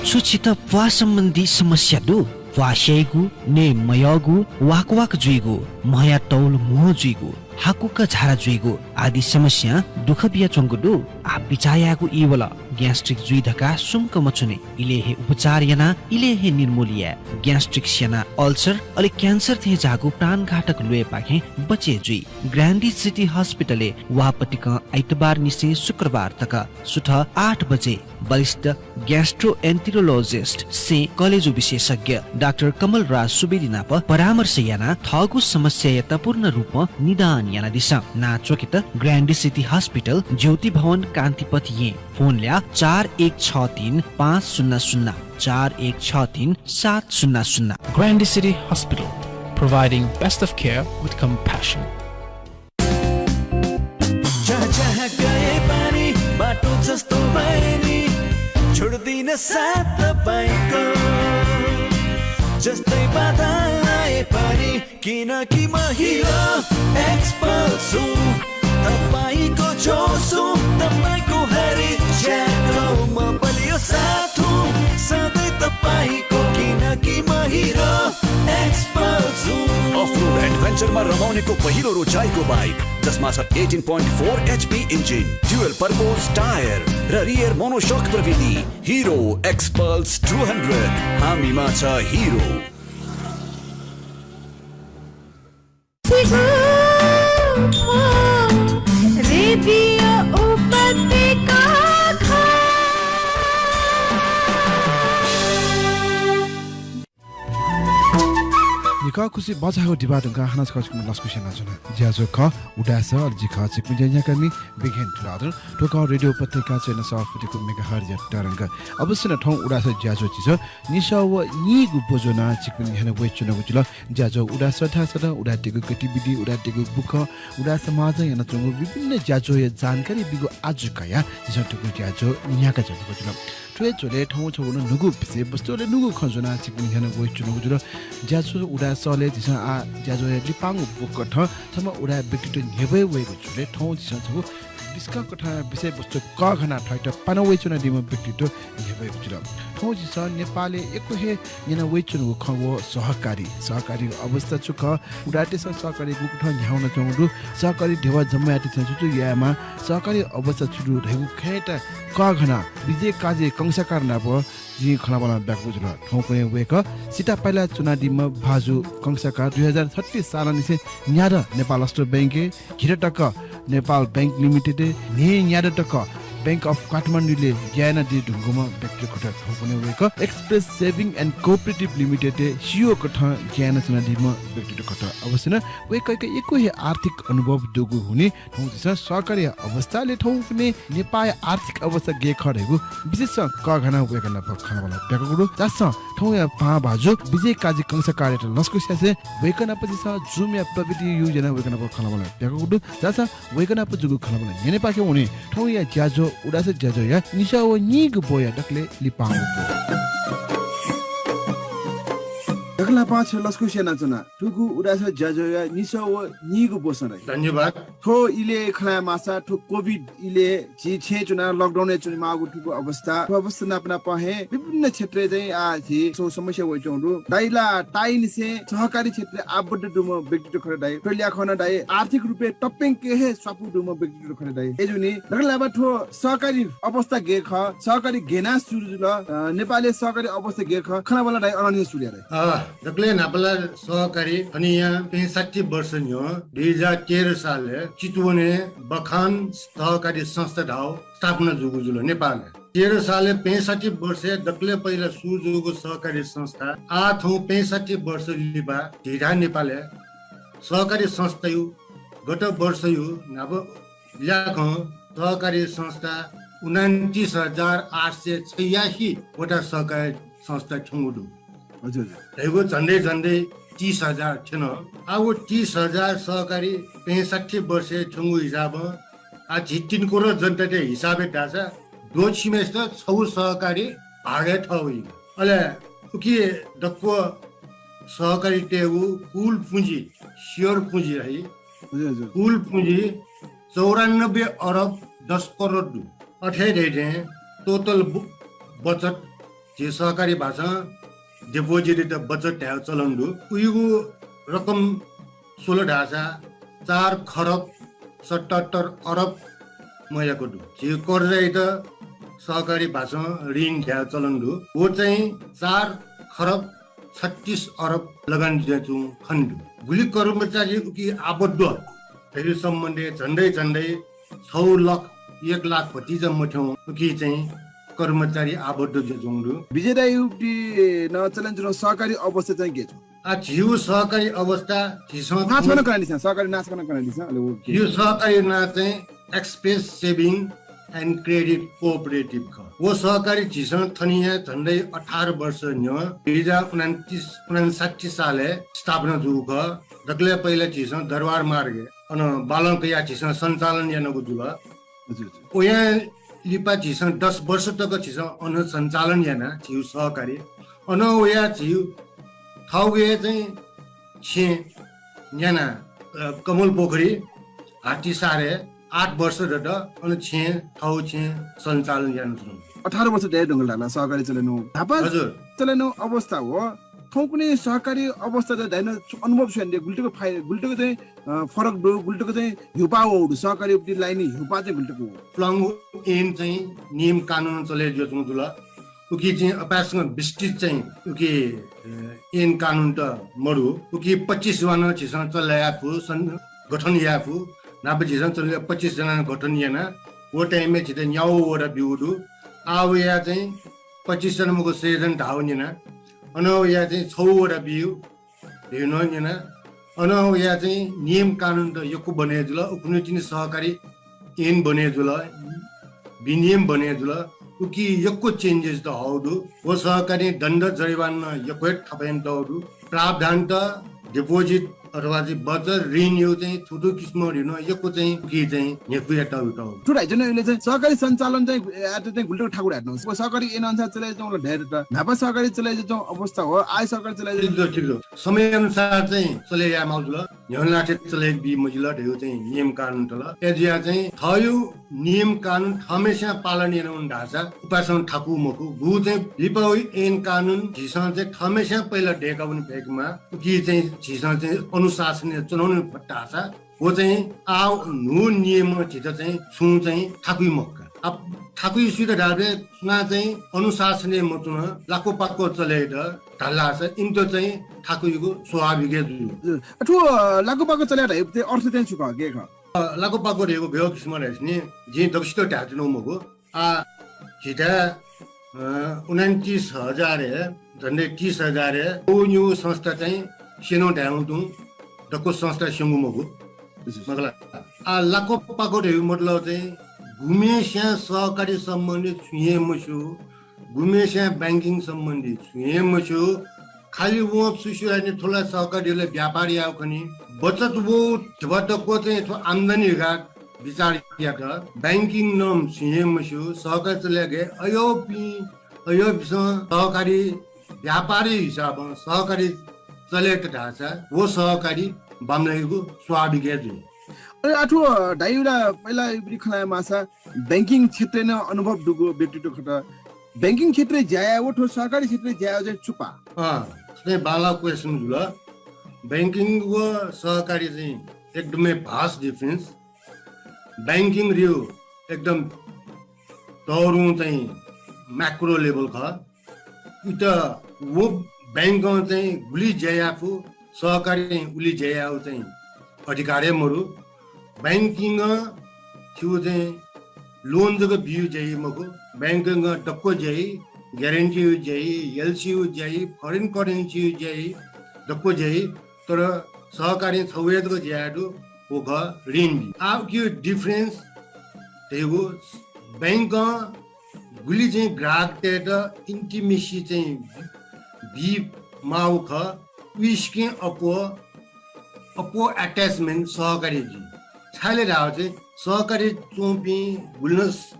छु छित प्वाः सम्बन्धी समस्या दु? प्वाः स्याइगु, नये मयःगु, वाकवाक जुइगु, म्हया तौल म्हो जुइगु, हाकुक झारा जुइगु आदि समस्यां दुःख बियाच्वंगु दु? आः बिचाः यायेगु ई वल। ग्यास्ट्रिक जुइ धकाः सुम्क मछुने। इलय् हे उपचार यानाः इलय् हे निर्मूल याये। ग्यास्ट्रिक स्यानाः अल्सर, अले क्यान्सर थें ज्याःगु प्राणघातक ल्वय्‌पाखें बचे जुइ। ग्रान्डी सिटी हस्पिटलय् वाःपतिकं आइतबार निसें शुक्रबार तक सुथ आठ बजे वरिष्ठ ग्यास्ट्रोएन्टेरोलोजिस्ट सें कलेजो विशेषज्ञ डाक्टर कमल राज सुवेदी नाप परामर्श यानाः थःगु समस्यायात पूर्ण रूपं निदान यानादिसँ। नां च्वकेत ग्रान्डी सिटी हस्पिटल, ज्योति भवन, कान्तिपथ, येँ। फोन ल्याः चार एक छ तीन पाँच शून्य शून्य, चार एक छ तीन सात शून्य शून्य। Grande City Hospital, providing best of care with compassion. जहाँ जहाँ गए पनि बाटो जस्तो भए नि, छोड्दिन साथ तपाईंको। जस्तै बाधा आए पनि, किनकि म हिरो एक्सपल्स हुँ। तपाईंको जोस हुँ, तपाईंको हरेक ज्याको म बलियो साथ हुँ, सधैं तपाईंको, किनकि म हिरो एक्सपल्स हुँ। अफ रोड एडभेन्चरमा रमाउनेको पहिलो रोचाइको बाइक, जसमा छ eighteen point four H P engine, dual purpose tyre र रियर मोनोसक प्रविधि। हिरो एक्सपल्स टू हन्ड्रेड, हामीमा छ हिरो। रेडियो उपत्यका। निखः खुसि बचाःगु दिबा धुंकाः हानं छकः छिकपिनि लसकुस यानाच्वना। ज्याझ्वः खः उदाय् सः, अले जि खः छिकपिनि ज्याझ्वःम्ह ज्ञानी विघेन तुलाधर। थ्व खः रेडियो उपत्यका च्वय् सय फुतिको मेगाहर्जया तरंग। अब स्वयां थौं उदाय् सः ज्याझ्वः झीसं निसः व नीगू बज्यानाः छिकपिनि न्ह्यःने वयाच्वनागु जुल। ज्याझ्वः उदाय् सः धाःसा नं उदाय्‌तय्‌गु गतिविधि, उदाय्‌तय्‌गु बुखँ, उदाय् समाजं यानाच्वंगु विभिन्न ज्याझ्वःया जानकारी बीगु आजु कयाः झीसं थुगु ज्याझ्वः न्ह्याकाच्वनागु जुल। थ्व हे झ्वलय् थौं छगू नं न्हूगु विषयवस्तु, अले न्हूगु खँ ज्वनाः छिकपिनि न्ह्यःने वयाच्वनागु जुल। ज्याझ्वः उदाय् सःलय् झीसं आः ज्याझ्वःया लिपांगु बुकथं छम्ह उदाय् व्यक्तित्व न्ह्यब्वये वयेगु झ्वलय् थौं झीसं छगू बिस्कं कथं विषयवस्तु कःघानाः थःत पाना वयाच्वनादीम्ह व्यक्तित्व न्ह्यब्वयेगु जुल। थौं झीसं नेपालय् यक्व हे न्यना वयाच्वनागु खँ व सहकारी, सहकारीया अवस्था छु खः, उदाय्‌तय्‌सं सहकारी गुकथं न्ह्यानाच्वंगु दु, सहकारी ध्यबा जम्मा याःतय्‌सं छु छु यायेमाः, सहकारी अवस्था छु दु धइगु खँयात कःघानाः विजय काजी कंसाकार नाप जिं खँल्हाबल्हा ब्याकागु जुल। थौंकन्हय् वय्‌कः सितापाय्‌लाय् च्वनादीम्ह भाजु कंसाकार दुई हजार छत्तीस सालंनिसें न्यादँ नेपाल राष्ट्र बैंकय्, झिदँ तक नेपाल बैंक लिमिटेडय्, न्हय्‌न्यादँ तक बैंक अफ काठमाडौंलय् ज्या यानादी धुंकूम्ह व्यक्ति खः। थौंकन्हय् वय्‌कः एक्सप्रेस सेभिङ एन्ड कोअपरेटिभ लिमिटेडय् सिइओ कथं ज्या यानाच्वनादीम्ह व्यक्तित्व खः। अवश्य नं वय्‌कःयाके यक्व हे आर्थिक अनुभव दुगु हुनिं थौं झीसं सहकारीया अवस्था, अले थौंकन्हय् नेपाःया आर्थिक अवस्था गय् खः धइगु विशेष कःघानाः वय्‌कः नाप खँल्हाबल्हा ब्याकागु दु। झासँ थौंया पाहां भाजु विजय काजी कंसाकारयात लसकुस यासें वय्‌कः नाप झीसं Zoom-या प्रविधि use यानाः वय्‌कः नाप खँल्हाबल्हा ब्याकागु दु। झासँ वय्‌कः नाप जूगु खँल्हाबल्हा न्यनेपाखे वने। थौंया ज्याझ्वः उदाय् सः ज्याझ्वःया निसः व नीगु ब्वया दकलय् लिपांगु ब्व। दकलय् पाः छ लसकुस यानाच्वना। थुगु उदाय् सः ज्याझ्वःया निसः व नीगु ब्वसं दइ। धन्यवाद। थ्व इलय् खँ ल्हाये माःसा, थ्व कोभिड इलय् झी छेँय् च्वनाः lockdown-य् च्वनेमाःगु थुगु अवस्था। थ्व अवस्था नाप नाप हे विभिन्न क्षेत्रय् चाहिँ आः झी छुं समस्या वइच्वंगु दु। दाइ ला ताःनिसें सहकारी क्षेत्रय् आबद्ध दुम्ह व्यक्तित्व खः दाइ। थ्व ल्याखं नं दाइ आर्थिक रूपय् तप्यंक हे स्वापू दुम्ह व्यक्तित्व खः दाइ। अय्जूगुलिं दकलय् न्हापा थ्व सहकारी अवस्था गय् खः, सहकारी गय् यानाः सुरु जुल, अ, नेपालय् सहकारी अवस्था गय् खः, खँ ल्हायेबलय् दाइ अनंनिसें सुरु याये दाइ। अ, दकलय् न्हापा ला सहकारी थनिया पैंसठ्ठी वर्ष न्ह्यः दुई हजार तेह्र सालय् चितवनय् बखान सहकारी संस्था धाःगु स्थापना जूगु जुल नेपालय्। तेह्र सालय् पैंसठ्ठी वर्षय् दकलय् पहिला सुरु जूगु सहकारी संस्था आः थौं पैंसठ्ठी वर्ष लिपा झीथाय् नेपालय् सहकारी संस्थाया गत वर्षया न्हापा ल्याखं सहकारी संस्था उनन्तिस हजार आठ सय छयासी वटा सहकारी संस्था थ्यंगु दु। हजुर, हजुर। धयागु झन्डै झन्डै तीस हजार थ्यन। आः व तीस हजार सहकारी पैंसठ्ठी वर्षय् थ्यंगु हिसाबं आः झी तीन करोड जनताया हिसाबय् धाःसा द्वःछिम्हेसित छगू सहकारी भागय् थः वइ। अले उकी दक्व सहकारीतय्गु कुल पुँजी, share पुँजी धाइ। हजुर, हजुर। कुल पुँजी चौरानब्बे अरब दस करोड दु। अथे धइथें total ब-, बचत, झी सहकारी भाषां deposit-यात बचत धायेगु चलन दु। उइगु रकम स्वल धाःसा चार खरब सतहत्तर अरब मयाक दु। झी कर्जायात सहकारी भाषां ऋण धायेगु चलन दु। व चाहिँ चार खरब छत्तीस अरब लगानी जुयाच्वंगु खनेदु। गुलि कर्मचारी उकी आबद्ध धइगु सम्बन्धय् झन्डै झन्डै छगू लाख, एक लाख भतिचा मथ्यं उकी चाहिँ कर्मचारी आबद्ध जुयाच्वंगु दु। विजय दाइ, उकी नं चलय् च्वंगु सहकारी अवस्था चाहिँ गय् च्वं? आः झीगु सहकारी अवस्था झीसं नां छकः नं कनादिसँ, सहकारी नां छकः नं कनादिसँ, अले व के? झीगु सहकारी नां चाहिँ Express Saving and Credit Cooperative खः। व सहकारी झीसं थनिया झन्डै अठार वर्ष न्ह्यः दुई हजार उनन्तिस, उनन्साठी सालय् स्थापना जूगु खः। दकलय् पहिला झीसं दरबार मार्गय् अन बालं कयाः झीसं सञ्चालन यानागु जुल। हजुर, हजुर। वया लिपा झीसं दस वर्ष तक झीसं अन सञ्चालन याना, झीगु सहकारी। अन वया झीगु थःगु हे चाहिँ छेँ न्याना, अ, कमल पोखरी, हात्तीसारय् आठ वर्ष दत, अन छेँ, थःगु छेँ सञ्चालन यानाच्वना। अठार वर्ष दये धुंकल धाल सहकारी चले नु। न्हापा हजुर। चले नु अवस्था हो। थौंकन्हय् सहकारी अवस्था त धाइन छु अनुभव छु यानादिया, गुलितक फाइ-, गुलितक चाहिँ, अ, फरक दु, गुलितक चाहिँ ह्युपा वःगु दु, सहकारी उप्ति लाइनय् ह्युपा चाहिँ गुलितक वःगु दु। प्लंगु ऐन चाहिँ नियम कानुन चले जुयाच्वंगु जुल। उकी चाहिँ अपाय्सकं विस्तृत चाहिँ उकी, अ, ऐन कानुन त मदु। उकी पच्चिस वानं झीसं चले याये फु, सं-, गठन याये फु। न्हापा झीसं चले पच्चिस जना गठन याना, व time-य् झीत न्यागू वडा ब्यूगु दु। आः वया चाहिँ पच्चिस जना मखु, सय जना धाःगु न्यना। अन वया चाहिँ छगू वडा ब्यू, भिन्न न्यना। अन वया चाहिँ नियम कानुन त यक्व बने जुल, उखुन्हु तिनि सहकारी ऐन बने जुल, विनियम बने जुल, उकी यक्व changes त हःगु दु। व सहकारी दण्ड जरिवाना यक्व हे थप यानातःगु दु। प्रावधान त deposit अथवा चाहिँ बचत ऋणया चाहिँ थुथु किसिमं ऋण यक्व चाहिँ उकी चाहिँ न्ह्यइपुयातःगु दु। थ्व धाइच्वना, इले चाहिँ सहकारी सञ्चालन चाहिँ यायेत चाहिँ गुलितक थाकु धायेत नं। व सहकारी ऐन अनुसार चले जुयाच्वंगु ला धायेत न्हापा सहकारी चले जुयाच्वंगु अवस्था हो, आः सहकारी चले जुयाच्वंगु। ठिक छ, ठिक छ। समय अनुसार चाहिँ चले यायेमाःगु जुल। न्ह्यःने लाःथें चले बी मजिल धयागु चाहिँ नियम कानुन तल। अय्जुया चाहिँ थःगु नियम कानुन थःम्हेस्यां पालन याना वने धाःसा उपाय्सं थाकु मखु। गुगु चाहिँ लिपाया ऐन कानुन झीसं चाहिँ थःम्हेस्यां पहिला दय्का वने फय्केमाः। उकी चाहिँ झीसं चाहिँ अनुशासनय् च्वना वने फत धाःसा व चाहिँ आः न्हू नियमं झीत चाहिँ छुं चाहिँ थाकुइ मखु का। आः थाकुइ सुइत धाःबलय् सुनां चाहिँ अनुशासनय् मच्वन, लाक्वपाक्व चले यात धाःसा इमित चाहिँ थाकुइगु स्वाभाविक हे जुइ। हजुर। थ्व, अ, लाक्वपाक्व चले यात धइगु चाहिँ अर्थ चाहिँ छु खः, गय् खः? अ, लाक्वपाक्व धइगु गय् किसिमं धाःसा नि, जिं दक्वसित धायेत्यनागु मखु। आः झीथाय्, अ, उनन्तिस हजार हे, झन्डै तीस हजार हे व न्यू संस्था चाहिँ स्यनेगु धायेगु तुं दक्व संस्था स्यंगु मखु। हजुर। मखु ला? आः लाक्वपाक्व धइगु मतलब चाहिँ गुम्हेस्यां सहकारी सम्बन्धी छुं हे मस्यू, गुम्हेस्यां banking सम्बन्धी छुं हे मस्यू, खालि वं छु स्यू धाःसा नि थ्व ला सहकारी, थ्व ला व्यापार यायेगु खनी। बचत वःगु धिबा तक्व चाहिँ थ्व आम्दानी धकाः विचार यात, बैंकिङ नं सुं हे मस्यू, सहकारी चले यायेगु अय्‌पिं, अय्‌पिसं सहकारी व्यापारी हिसाबं सहकारी चले यात धाःसा व सहकारी बांमलाइगु स्वाभाविक हे जुइ। अले आः थ्व धाइगु ला पहिला इपिं खँ ल्हाये माःसा बैंकिङ क्षेत्रय् नं अनुभव दुगु व्यक्तित्व खः। बैंकिङ क्षेत्रय् ज्या यायेगु व थ्व सहकारी क्षेत्रय् ज्या यायेगु चाहिँ छु पाः? अँ, थ्व बांलाःगु question जुल। बैंकिङ व सहकारी चाहिँ एकदमै vast difference। बैंकिङ रे एकदम तःधंगु चाहिँ macro level खः। उइत व बैंकं चाहिँ गुलि ज्या याये फु, सहकारीं उलि ज्या यायेगु चाहिँ अधिकार हे मरु। बैंकिङं छिगु चाहिँ loan जक बियु ज्या याइ मखु, बैंकिङं दक्व ज्या याइ, guarantee यु ज्या याइ, LC यु ज्या याइ, foreign currency यु ज्या याइ, दक्व ज्या याइ। तर सहकारीं छगू हे जक ज्या याये दु, व खः ऋण बी। आः उकिया difference धइगु बैंकं गुलि चाहिँ ग्राहकतय्‌त intimacy चाहिँ बी माःगु खः, उइसिकें अप्वः, अप्वः attachment सहकारी जुइ। छाय्‌ले धाःसा चाहिँ सहकारी च्वंपिं गुलि नं स-,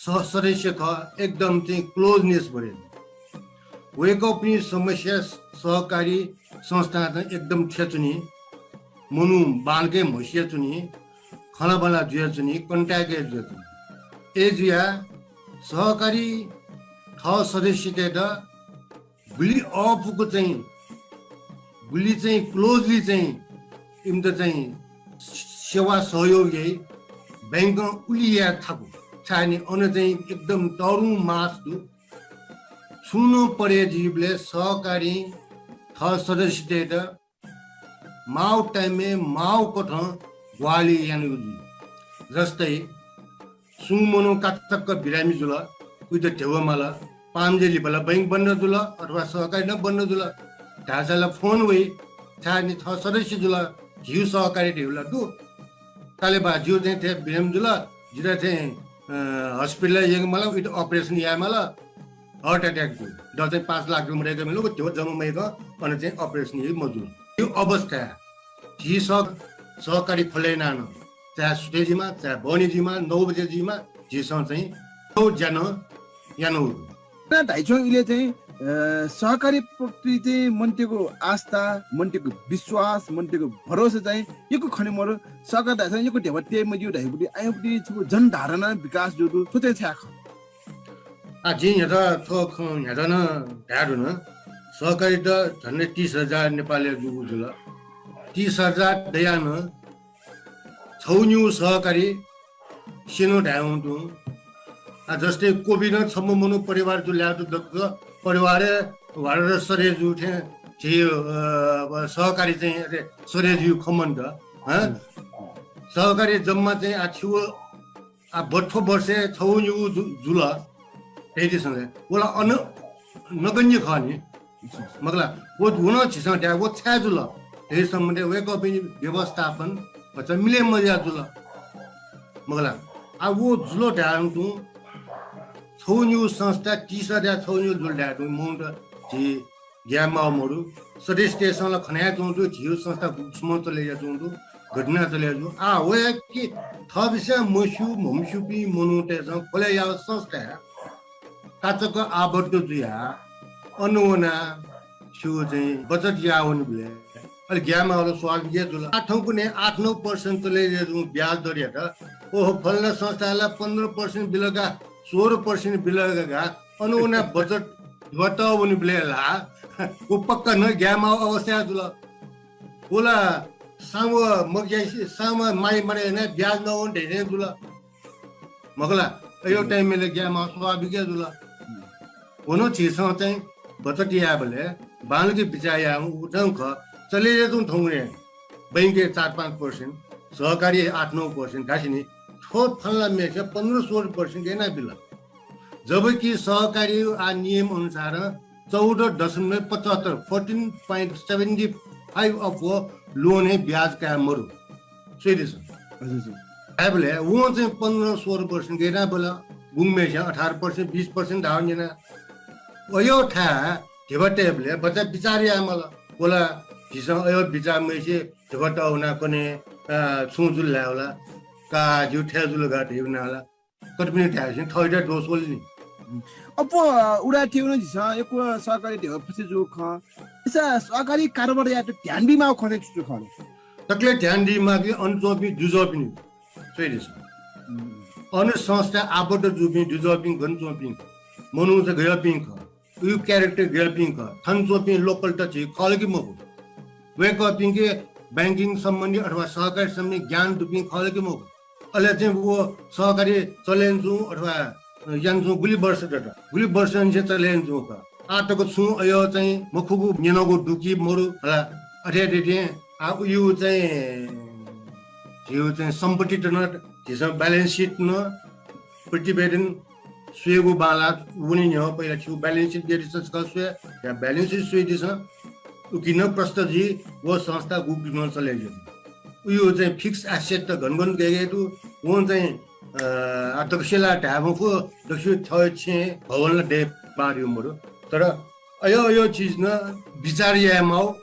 सदस्य खः, एकदम चाहिँ closeness बढे। वय्‌कःपिनि समस्या सहकारी संस्थां चाहिँ एकदम थ्यंच्वनी, मनू बांलाक म्हस्यू च्वनी, खँल्हाबल्हा जुयाच्वनी, contact य् जुयाच्वनी। अय्‌जुयाः सहकारी थः सदस्यतय्‌त गुलि अःपुक चाहिँ, गुलि चाहिँ closely चाहिँ इमित चाहिँ सेवा सहयोग याइ, बैंकं उलि याये थाकु। छाय्‌नि अन चाहिँ एकदम तःधंगु mass दु। छुं नं परे जुइबलय् सहकारीं थः सदस्यतय्‌त माःगु time-य् माःगु कथं ग्वाहालि यानागु जुइ। जस्तै, सुं मनू काचाक्क बिरामी जुल, उइत ध्यबा माल, पामजे लिपा ला बैंक बन्द जुल अथवा सहकारी नं बन्द जुल धाःसा ला phone वइ, छाय्‌नि थः सदस्य जुल, झीगु सहकारी धइगु ला दु। काले बा, जिगु चाहिँ थथे बिरामी जुल, जितः चाहिँ, अ, hospital-य् यंके माल, उइत operation याये माल, heart attack दु। द चाहिँ पाँच लाख रुपियाँ मदय्‌क मिलो, व ध्यबा जम्मा मयाक अन चाहिँ operation याइ मजुल। यो अवस्था झी सह-, सहकारी खोले यानाः नं, चाहे सुथय् जुइमा, चाहे बहनी जुइमा, नौ बजे जुइमा, झीसं चाहिँ थ्व ज्या नं यानागु दु। ना धाइच्वं इलय् चाहिँ, अ, सहकारी प्रति चाहिँ मनूतय्‌गु आस्था, मनूतय्‌गु विश्वास, मनूतय्‌गु भरोसा चाहिँ यक्व खने मरु। सहकारी धाःसा यक्व ध्यबा तये मज्यू धाइगु दु, आः यक्व छगू जनधारणा विकास जूगु दु, थ्व चाहिँ छाय् खः? आः, जिं न्ह्यथः थ्व खँ न्ह्यथः नं धाये धुन। सहकारीत झन्डै तीस हजार नेपालय् जूगु जुल। तीस हजार दयाः नं छगू निगू सहकारी स्यन धायेवं तुं। आः, जस्तै कोभिडं छम्ह मनू परिवार जुल धायेवं तुं, दक्व परिवारय् ह्वारर सरे जू थें झी, अ, सहकारी चाहिँ अथे सरे जुइ खँ मन्त, हँ? सहकारी जम्मा चाहिँ आः छिगु आः बथ्व वर्षय् छगू निगू जु-, जुल धयादिसँ ले। व ला अन नगण्य खः नि। मखु ला, व, व नं झीसं धाये, व छाय् जुल धइगु सम्बन्धय् वय्‌कःपिनि व्यवस्थापन भचा मिले मजुया जुल। मखु ला, आः व जुल धायेवं तुं छगू निगू संस्था तीस हजार छगू निगू जुल धायेवं तुं मनूत झी ग्याये माः मरु। सदस्यतय्‌सं ला खनाच्वंगु दु, झीगु संस्था गुकथं चले याच्वंगु दु, गथे याना चले याच्वंगु दु। आः, वय्‌कः थःपिन्सं मस्यू, म्हमस्यूपिं मनूतय्‌सं खोले याःगु संस्था काचाक्क आबद्ध जुयाः अन वनाः छिगु चाहिँ बचत याः वनीबलय् अले ग्याये माःगु ला स्वाभाविक हे जुल। आः थौंकन्हय् आठ नौ percent चले याच्वंगु ब्याज दरयात, ओहो, फलाना संस्थां ला पन्ध्र percent बिल का, सोह्र percent बिल का, अन वनाः बचत ध्वत वनीबलय् ला व पक्का नं ग्याये माःगु अवस्था जुल। व ला सां व मग्यासे, सां व माइ मारे यानाः ब्याज नवं धइथें जुल। मखु ला, अय् time-य् ला ग्याये माःगु स्वाभाविक हे जुल। व नं झीसं चाहिँ बचत यायेबलय् बांलाक बिचाः यायेगु उदाहरण खः। चले याच्वंगु थौंकन्हय् बैंकय् चार पाँच percent, सहकारी आठ नौ percent धाःसा नि, थ्व फलाना मेसं पन्ध्र सोह्र percent गय् यानाः बिल। जबकि सहकारी आः नियम अनुसार चौध दशमलव पचहत्तर, fourteen point seventy five अप्वः loan हे ब्याज काये मरु। स्वयादिसँ। हजुर, हजुर। धायेबलय् वं चाहिँ पन्ध्र सोह्र percent गय् यानाः बिल, गुंम्हेस्यां अठार percent, बिस percent धाःगु न्यना। अय् थाय् ध्यबा तयेबलय् भचा बिचाः याये माल। व ला झीसं अय् बिचाः मयासें ध्यबा तः वनाः कन्हय्, अ, छुं जुल धायेवं ला आ, जिउ थ्याः जुल गा धयागु नाला। कतिपिनि थाय् चाहिँ थःइत दोष वल नि। अप्वः उदाय् थें नं झीसं यक्व सहकारी ध्यबा फसे जूगु खः। अय्सा सहकारी कारोबार यायेत ध्यान बीमाःगु खँ चाहिँ छु छु खः? दकले ध्यान बीमाःपिं अन च्वंपिं दुजःपिनि स्वयादिसँ। अन संस्थाय् आबद्ध जूपिं दुजःपिं गन च्वंपिं मनूत गय्पिं खः, उयो character गय्पिं खः, थन च्वंपिं localत झी खः ला कि मखु? वय्कःपिंके banking सम्बन्धी अथवा सहकारी सम्बन्धी ज्ञान दुपिं खः ला कि मखु? अले चाहिँ व सहकारी चले यानाच्वंगु अथवा यानाच्वंगु गुलि वर्ष दत, गुलि वर्षनिसें चले यानाच्वंगु खः। आः तक छुं अय् चाहिँ मखुगु न्यनागु दु कि मरु हला। अथे हे थें आः उयो चाहिँ झीउ चाहिँ सम्पत्तित नं झीसं balance sheet नं प्रतिवेदन स्वयेगु बांलाः वने न्ह्यः पहिला छिउ balance sheet ब्यादिसँ छकः स्वये, या balance sheet स्वयादिसँ। उकिं नं प्रष्ट जुइ व संस्था गुगुलिं चले जुइ। उयो चाहिँ fixed asset त गन गन गय् गय् दु, वं चाहिँ, अ, आ, दक्वसिला धाये मखु, दक्वसिया थःगु छेँ भवन ला दयेमाःगु मरु। तर अय् अय् चिज नं विचार यायेमाःगु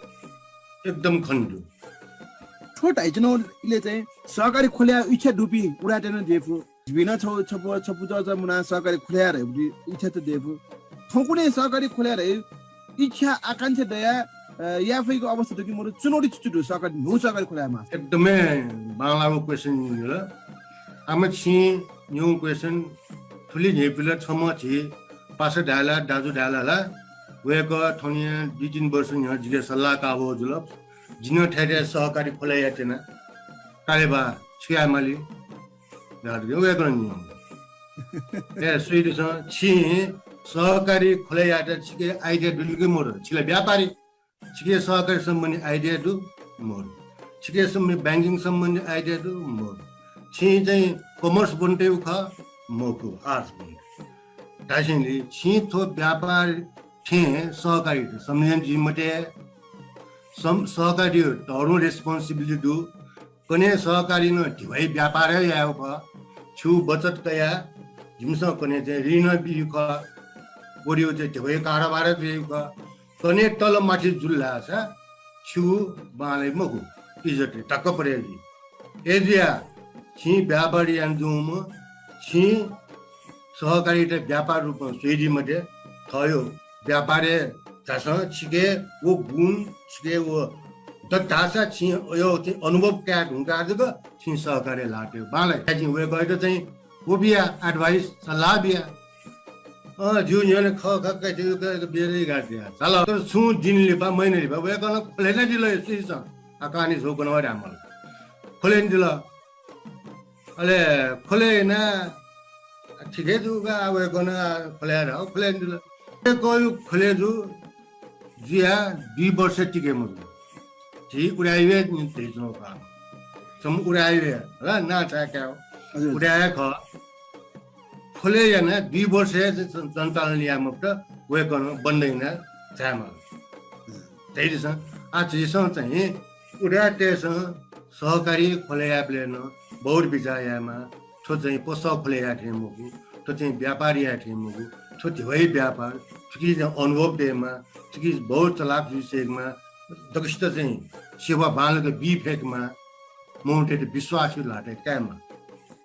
एकदम खने दु। थ्व धाइच्वनागु इलय् चाहिँ सहकारी खोले यायेगु इच्छा दुपिं उदाय्‌त नं दयेफु। जिपिं नं छपु, छपु, छपु जःजः मुनाः सहकारी खोले याये धइगु इच्छा त दयेफु। थौंकन्हय् सहकारी खोले याये धइगु इच्छा आकांक्षा दयाः, अ, याये फइगु अवस्था दु कि मरु, चुनौती छु छु दु सहकारी, न्हू सहकारी खोले यायेमाःसा? एकदमै बांलाःगु question जुल। आम छिं न्यू question थुलि न्ह्यइपुसे छम्ह झी पासा धायेला, दाजु धायेला ला, वय्कः थौंया दुई तीन वर्ष न्ह्यः जिके सल्लाह काः वःगु जुल। जिं नं थथे थथे सहकारी खोले यायेत्यना। कालेबा, छु यायेमाली? धाःगु वय्कलं न्यं। ए, स्वयादिसँ, छिं सहकारी खोले यायेत छिके idea दु कि मरु? छि ला व्यापारी। छिके सहकारी सम्बन्धी idea दु? मरु। छिके सम्बन्धी banking सम्बन्धी idea दु? मरु। छिं चाहिँ commerce बनेत्यंगु खः? मखु, arts बनेत्यंगु। धासेंलि छिं थ्व व्यापार थें सहकारीत सम्झना जुइ मते। सम-, सहकारीया तःधंगु responsibility दु। कन्हय् सहकारीं नं धिबाया व्यापार हे यायेगु खः। छिउ बचत कयाः जिमिसं कन्हय् चाहिँ ऋण नं बीगु खः। व ऋण चाहिँ धिबाया कारोबार जुइगु खः। कन्हय् तल माथि जुल धाःसा छिउ बांलाइ मखु, इज्जत हे धक्क परे जुइ। अय्जुयाः छिं व्यापार यानाच्वंम्ह, छिं सहकारीत व्यापार रूपं स्वयादी मते, थःगु व्यापारय् झासँ, छिके व गुण, छिके व दत धाःसा छिं अय् चाहिँ अनुभव काये धुंकाः जक छिं सहकारीय् ल्हातय् बांलाइ। जिं वय्कःयात चाहिँ व बिया advice, सल्लाह बिया। अँ, जिउ न्ह्यःने खः खः कथं बिया रे गार्दिया। झाल। तर छुं दिन लिपा, महिना लिपा वय्कलं खोले यानादिल, सुइसं आकानी झौ गनवा धामल। खोले यानादिल। अले खोले याना, ठीक हे जू का, वय्कलं खोले याना, खोले यानादिल। वय्कःया खोले जू जुयाः दुई वर्ष तिके मजू। झी उदाय् हे धयाच्वनागु खः। छम्ह उदाय् हे, हला, नां छाय् काये, हजुर। उदाय् हे खः। खोले यानाः दुई वर्ष हे सं-, सञ्चालन याये मफुत, वय्कलं बन्द यानाः झायेमाल। धयादिसँ, आः झीसं चाहिँ उदाय्‌तय्‌सं सहकारी खोले यायेबलय् नं बहुत बिचाः यायेमाः। थ्व चाहिँ पसः खोले याये थें मखु, थ्व चाहिँ व्यापार याये थें मखु, थ्व धिबाया व्यापार, थुकी चाहिँ अनुभव दयेमाः, थुकी बहुत चलाख जुइ सय्‌केमाः, दक्वसित चाहिँ सेवा बांलाक बी फय्‌केमाः, मनूतय्‌त विश्वासया ल्हातय् कायेमाः।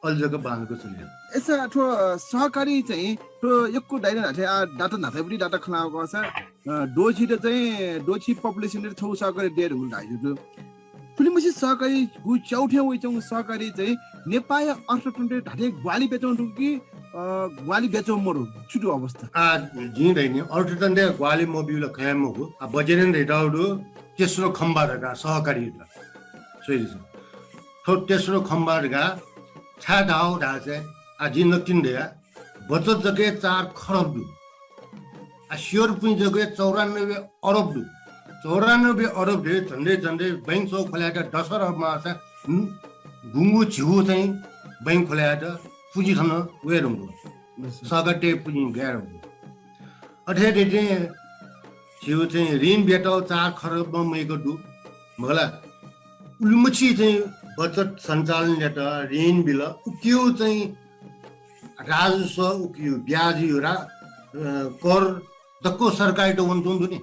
अले जक बांलाक चले। अय्‌सा थ्व, अ, सहकारी चाहिँ थ्व यक्व दाइनं धाःथें, आ, data न्हापांगु data खँ ल्हाःगु खःसा, अ, द्वःछित चाहिँ, द्वःछि population-य् छगू सहकारी दये धुंकल धाइगु दु। थुलिमछि सहकारी गु च्याउ थें वइच्वंगु सहकारी चाहिँ नेपाःया अर्थतन्त्रय् धाःथें ग्वाहालि बियाच्वंगु दु कि, अ, ग्वाहालि बियाच्वंगु मदु, छु दु अवस्था? आः, जिं धयानि, अर्थतन्त्रय् ग्वाहालि मब्यूगु ला खँ हे मखु। आः, बजेट धयातःगु दु, तेस्रो खम्बा धकाः सहकारी दु। स्वयादिसँ। थ्व तेस्रो खम्बा धकाः छाय् धाःगु धाःसा, आः जिं नकतिनि धया, बचत जक हे चार खरब दु। आः स्येर पुँजी जक हे चौरानब्बे अरब दु। चौरानब्बे अरब धइगु झन्डै झन्डै बैंक सौ खोले यायेत दस अरब माःसा, हुँ, गुंगू झिगू चाहिँ बैंक खोले यायेत पुँजी थन वये धुंकल। सहकारीतय् पुँजी गये धुंकल। अथे हे थें झीगु चाहिँ ऋण बियातःगु चार खरब मय्क दु। मखु ला, उलिमछि चाहिँ बचत सञ्चालन यात, ऋण बिल, उकियु चाहिँ राजस्व, उकियु ब्याजयु रा-, अ, कर दक्व सरकारयात वनाच्वंगु दु नि।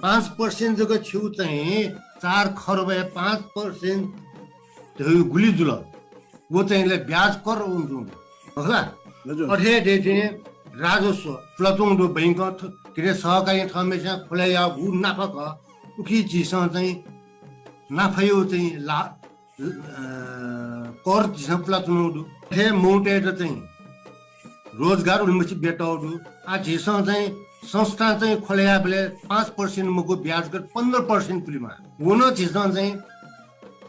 पाँच percent जक छिगु चाहिँ चार खरबय् पाँच percent धइगु गुलि जुल? व चाहिँ ले ब्याज कर वंच्वंगु, मखु ला? हजुर। अथे हे दे चाहिँ राजस्व पुलाच्वंगु दु, बैंकं थ-, के अरे, सहकारी थःम्हेस्यां खोले याःगु नाफा खः, उकी झीसं चाहिँ नाफाया चाहिँ ला-, अ, कर झीसं पुलाच्वनागु दु। अथे हे मनूतय्त चाहिँ रोजगार उलिमछि बियातःगु दु। आ, झीसं चाहिँ संस्थां चाहिँ खोले याःबलय् पाँच percent मखु, ब्याज कर पन्ध्र percent पुलेमाः। व नं झीसं चाहिँ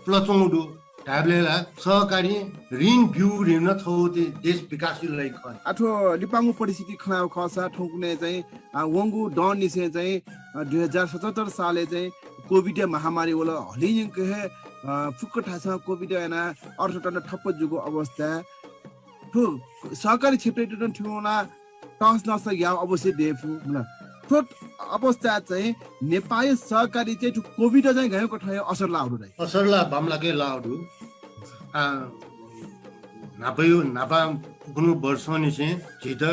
पुलाच्वंगु दु। धायेबलय् ला सहकारी ऋण ब्यू ऋण थ्व चाहिँ देश विकास यायेगु लागि खः। आ, थ्व लिपांगु परिस्थिति खनागु खःसा थौंकन्हय् चाहिँ, आ, वंगु दँनिसें चाहिँ, आ, दुई हजार सतहत्तर सालय् चाहिँ COVID महामारी वल। हलिंयंक हे, आ, फुक्क थासं COVID यानाः अर्थतन्त्र ठप्प जूगु अवस्था। थ्व सहकारी क्षेत्रय् तुं थ्यंगु ला तहस नहस याः अवश्य दयेफु, मला। थ्व अवस्था चाहिँ नेपालय् सहकारी चाहिँ थ्व COVID चाहिँ गय् कथं असर लाःगु दु दाइ? असर ला बांमलाक लाःगु दु। आ, न्हापाया, न्हापा उखुन्हु वर्षंनिसें झीत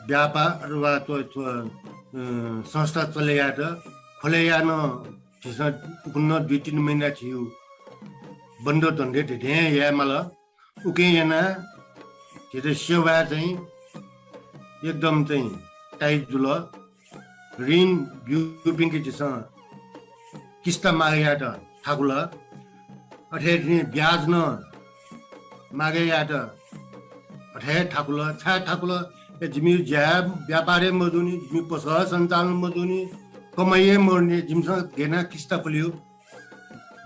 व्यापार वा थ्व, थ्व, अ, संस्था चले यायेत खोले यायेत झीसं उखुन्हु दुई तीन महिना झीगु बन्द धन्धे धेंधें यायेमाल। उकिं यानाः झीत सेवा चाहिँ एकदम चाहिँ tight जुल। ऋण ब्यूपिन्के झीसं किस्ता मागे यायेत थाकुल। अथे हे ब्याज नं मागे यायेत अथे हे थाकुल। छाय् थाकुल? ए, जिमि ज्या व्यापार हे मजूनि, जिमि पसः सञ्चालन मजूनि, कमाइ हे मजूनि, जिमिसं गय् यानाः किस्ता खुलियो?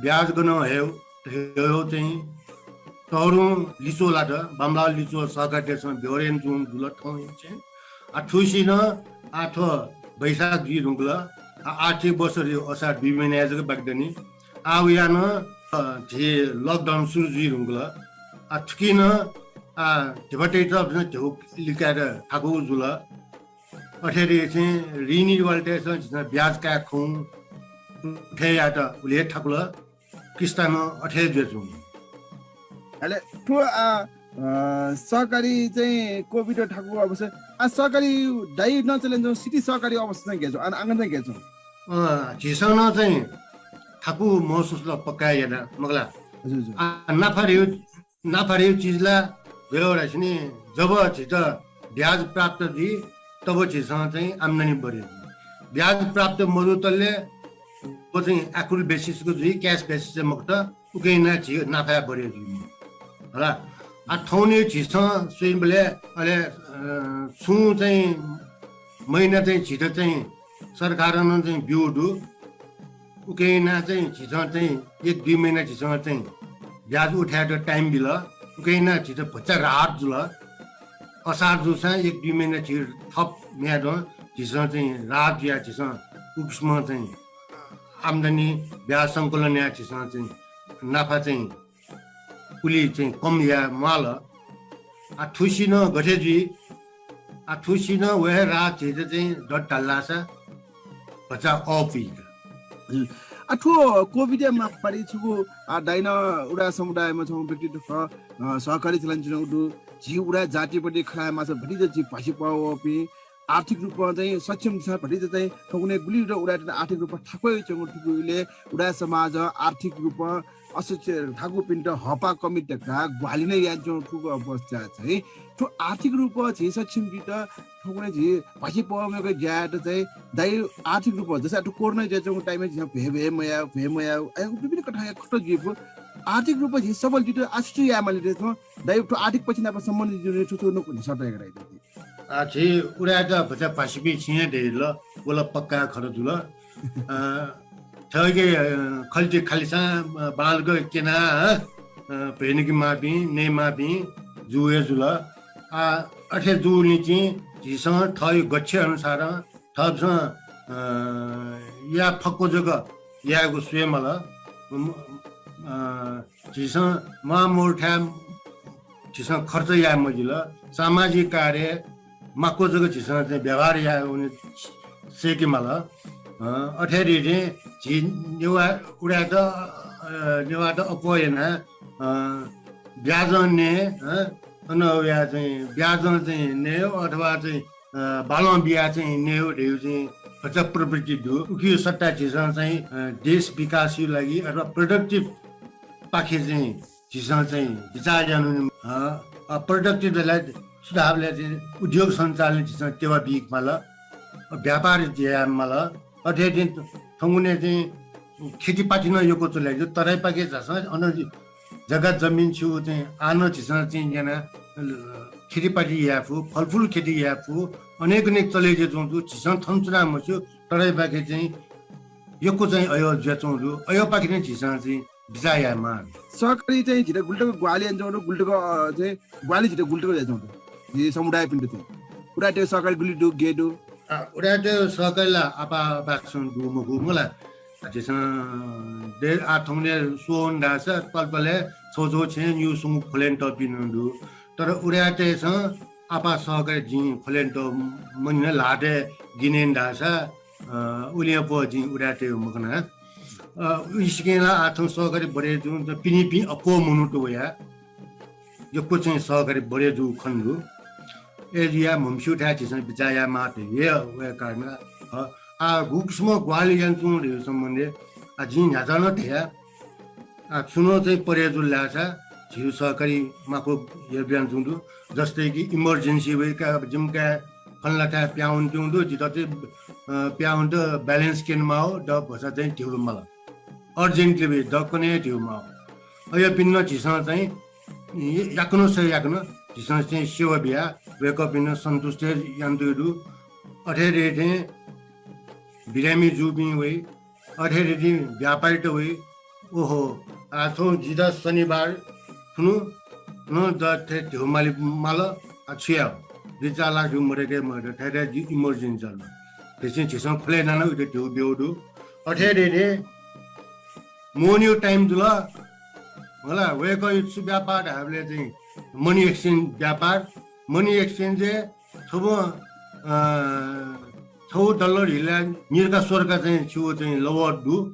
ब्याज गनं हयेगु, हयेगु चाहिँ तःधंगु लिच्वः लात, बांमलाःगु लिच्वः सहकारीतय्सं ब्यवहार यानाच्वंगु जुल थौंनिसें। आ, थुसिनं आ थ्व वैशाख जुइ धुंकल, आ, आर्थिक वर्ष जुइ असार दुई महिना जक बाकि दनि। आ, उया नं, अ, झी lockdown सुरु जुइ धुंकल। आ, थुकिं नं, आ, धिबा तयातःपिन्सं ध्यबा लिकायेत थाकुगु जुल। अथे हे चाहिँ ऋणीवालातय्सं झीसं ब्याज काये खं, उठे यायेत उलि हे थाकुल, किस्ता नं अथे हे जुयाच्वंगु। अले थ्व, आ, अ, सहकारी चाहिँ COVID थाकुगु अवस्था, आ, सहकारी दाइ नं चले नं सिटी सहकारी अवस्था चाहिँ गय् च्वं, आ, आंकन चाहिँ गय् च्वं? अ, झीसं नं चाहिँ थाकु महसुस ला पक्का याना, मखु ला? हजुर, हजुर। आ, नाफा धइगु नाफा धइगु चिज ला गय् धाःसा नि, जब झीत ब्याज प्राप्त जुइ, तब झीसं चाहिँ आम्दानी बढे जुइ। ब्याज प्राप्त मजुतले व चाहिँ accrual basis को जुइ, cash basis चाहिँ मखुत, उकिं यानाः झी नाफा बढे जुइ। हला, आ, थौंनि झीसं स्वइबलय् अले, अ, छुं चाहिँ महिना चाहिँ झीत चाहिँ सरकारं नं चाहिँ ब्यू दु। उकिं यानाः चाहिँ झीसं चाहिँ एक दुई महिना झीसं चाहिँ ब्याज उठायेत time बिल। उकिं यानाः झीत भचा राहत जुल। असार जूसां एक दुई महिना झी थप म्यादँ झीसं चाहिँ राहत जुयाः झीसं उकिसं चाहिँ आम्दानी ब्याज संकलन याः झीसं चाहिँ नाफा चाहिँ उलि चाहिँ कम याये म्वाल। आ, थुसिनं गथे जुइ? आ, थुसिनं व हे राहत झीत चाहिँ दत धाल धाःसा भचा अःपुइ। हजुर। आ, थ्व COVID या महामारी छुगु, आ, दाइनं उदाय् समुदायमा छुं व्यक्तित्व खः, अ, सहकारी चलाय् च्वनागु दु। झी उदाय् जातिपट्टि खँ ल्हायेमाःसा भतिचा झी भासिप्वः वःपिं, आर्थिक रूपं चाहिँ सक्षम दिसा भतिचा चाहिँ थौंकन्हय् गुलि उदाय्‌त आर्थिक रूपं थाकुइ च्वंगु थुगुइले उदाय् समाजं आर्थिक रूपं असच-, थाकुपिन्त हःपाः कमी धकाः ग्वाहालि नं यानाच्वंगु थुगु अवस्था चाहिँ थ्व आर्थिक रूपं झी सक्षम जुइत थौंकन्हय् झी भासिप्वःम्हय्‌के ज्या यायेत चाहिँ दाइ आर्थिक रूपं जसा थ्व कोरोना जुयाच्वंगु time य् झीसं भ्वय् भ्वय् मयाः, भ्वय् मयाः, अ, विभिन्न कथंया खँ जुइफु। आर्थिक रूपं झी सबल जुइत आ छु छु याये माली धइथें दाइ थ्व आर्थिक पक्ष नाप सम्बन्धित जुइ छु छु नं न्ह्यसः तयागु दाइ। आ, झी उदाय्‌त भचा भासिपिं छिं हे धयादिल, व ला पक्का खँ जुल। अ, थःके, अ, खल्ति खालिसां, अ, बांलाक क्यनाः, अ, भ्वय् नके माःपिं, नये माःपिं जू हे जुल। आ, अथे जूनिसें झीसं थःगु गच्छे अनुसारं थःपिन्सं, अ, याये फक्व जक यायेगु स्वये माल। अ, झीसं म्वाःमदुथाय् झीसं खर्च याये मजिल। सामाजिक कार्य माक्व जक झीसं चाहिँ व्यवहार याये वने सय्‌के माल। अ, अथे हे झी नेवाः उदाय्‌त, अ, नेवाःत अप्वः यानाः, अ, ब्याजं नये, अ, अन वया चाहिँ ब्याजं चाहिँ नये अथवा चाहिँ, अ, बालं बिया चाहिँ नये धइगु चाहिँ भचा प्रवृत्ति दु। उकिया सट्टा झीसं चाहिँ, अ, देश विकासया लागि अथवा productive पाखे चाहिँ झीसं चाहिँ बिचाः यानाः, अ, अ, productive ला सुधारबलय् चाहिँ उद्योग सञ्चालन झीसं तेवा बीक माल, अ, व्यापार याये माल। अथे दिन थौंकन्हय् चाहिँ खेतीपाती नं यक्व च्वले दु। तराईपाखे झासँ अन जग्गा जमिन छु चाहिँ आः नं झीसं चाहिँ न्याना, अ, खेतीपाती याये फु, फलफुल खेती याये फु, अनेक अनेक चले जुयाच्वं दु। झीसं थन च्वना मस्यू, तराईपाखे चाहिँ यक्व चाहिँ अयो जुयाच्वं दु। अयोपाखे नं झीसं चाहिँ बिचाः यायेमाः। सहकारी चाहिँ झीत गुलि तक ग्वाहालि यानाच्वं दु, गुलि तक, अ, चाहिँ ग्वाहालि झीत गुलि तक यानाच्वं दु। झी समुदायपिन्त चाहिँ उदाय्‌त सहकारी गुलि दु, गय् दु? अ, उदाय्‌त सहकारी ला आपाः आपाः दु मखु मला। झीसं दे आ थौंकन्हय् स्वः धाःसा पाल्पालय् छगू छगू छेँय् निगू स्वंगू खोले यानातःपिं नं दु। तर उदाय्‌तय्‌सं आपाः सहकारी जिं खोले यानातः मन्यना ल्हातय् गिने धाःसा, अ, उलिं अप्वः जिं उदाय्‌तय् मखना। अ, उइसिकें ला आः थौं सहकारी बढे जुं त पिनिपिं अप्वः मनूत वया। यक्व चाहिँ सहकारी बढे जू खने दु। अय्‌जुया म्हमस्यूथाय् झीसं बिचाः यायेमाः धइगु हे वया कारण। अ, आः गुकिसिमं ग्वाहालि यानाच्वं धइगु सम्बन्धय्, अ, जिं न्ह्याचा नं धया। अ, छुं नं चाहिँ परे जुल धाःसा झीगु सहकारी माक्व हेरबियान जुं दु। जस्तै कि emergency वइ का, जिमि काय् फलानाथाय् पिहां वनेत्यंगु दु, जितः चाहिँ, अ, पिहां वनेत balance क्यनेमाः, द भचा चाहिँ धिउ माल। Urgently वइ, दक्कने धिउ माः। अय्‌पिन्त झीसं चाहिँ य-, याकनं सय याकनं झीसं चाहिँ सेवा बिया, वय्‌कःपिन्त सन्तुष्ट यानातःगु दु। अथे हे थें बिरामी जूपिं वइ, अथे हे थें व्यापारीत वइ। ओहो, आः थौं जितः शनिबार खुन्हु नं द थथे धिउ माले माल, आ, छु याये? दुई चार लाख धिउ मदय्‌के मदय्‌के, थथे जि emergency जुल। थेसिं झीसं खोले यानाः उइत धिउ ब्यूगु दु। अथे हे थें मोहनीगु time जुल। होला, वय्‌कःया छु व्यापार धाःबलय् चाहिँ money exchange व्यापार। Money exchange-य् छगू, अ, छगू dollar हि ला निद्का स्वद्का चाहिँ छु चाहिँ लवः दु।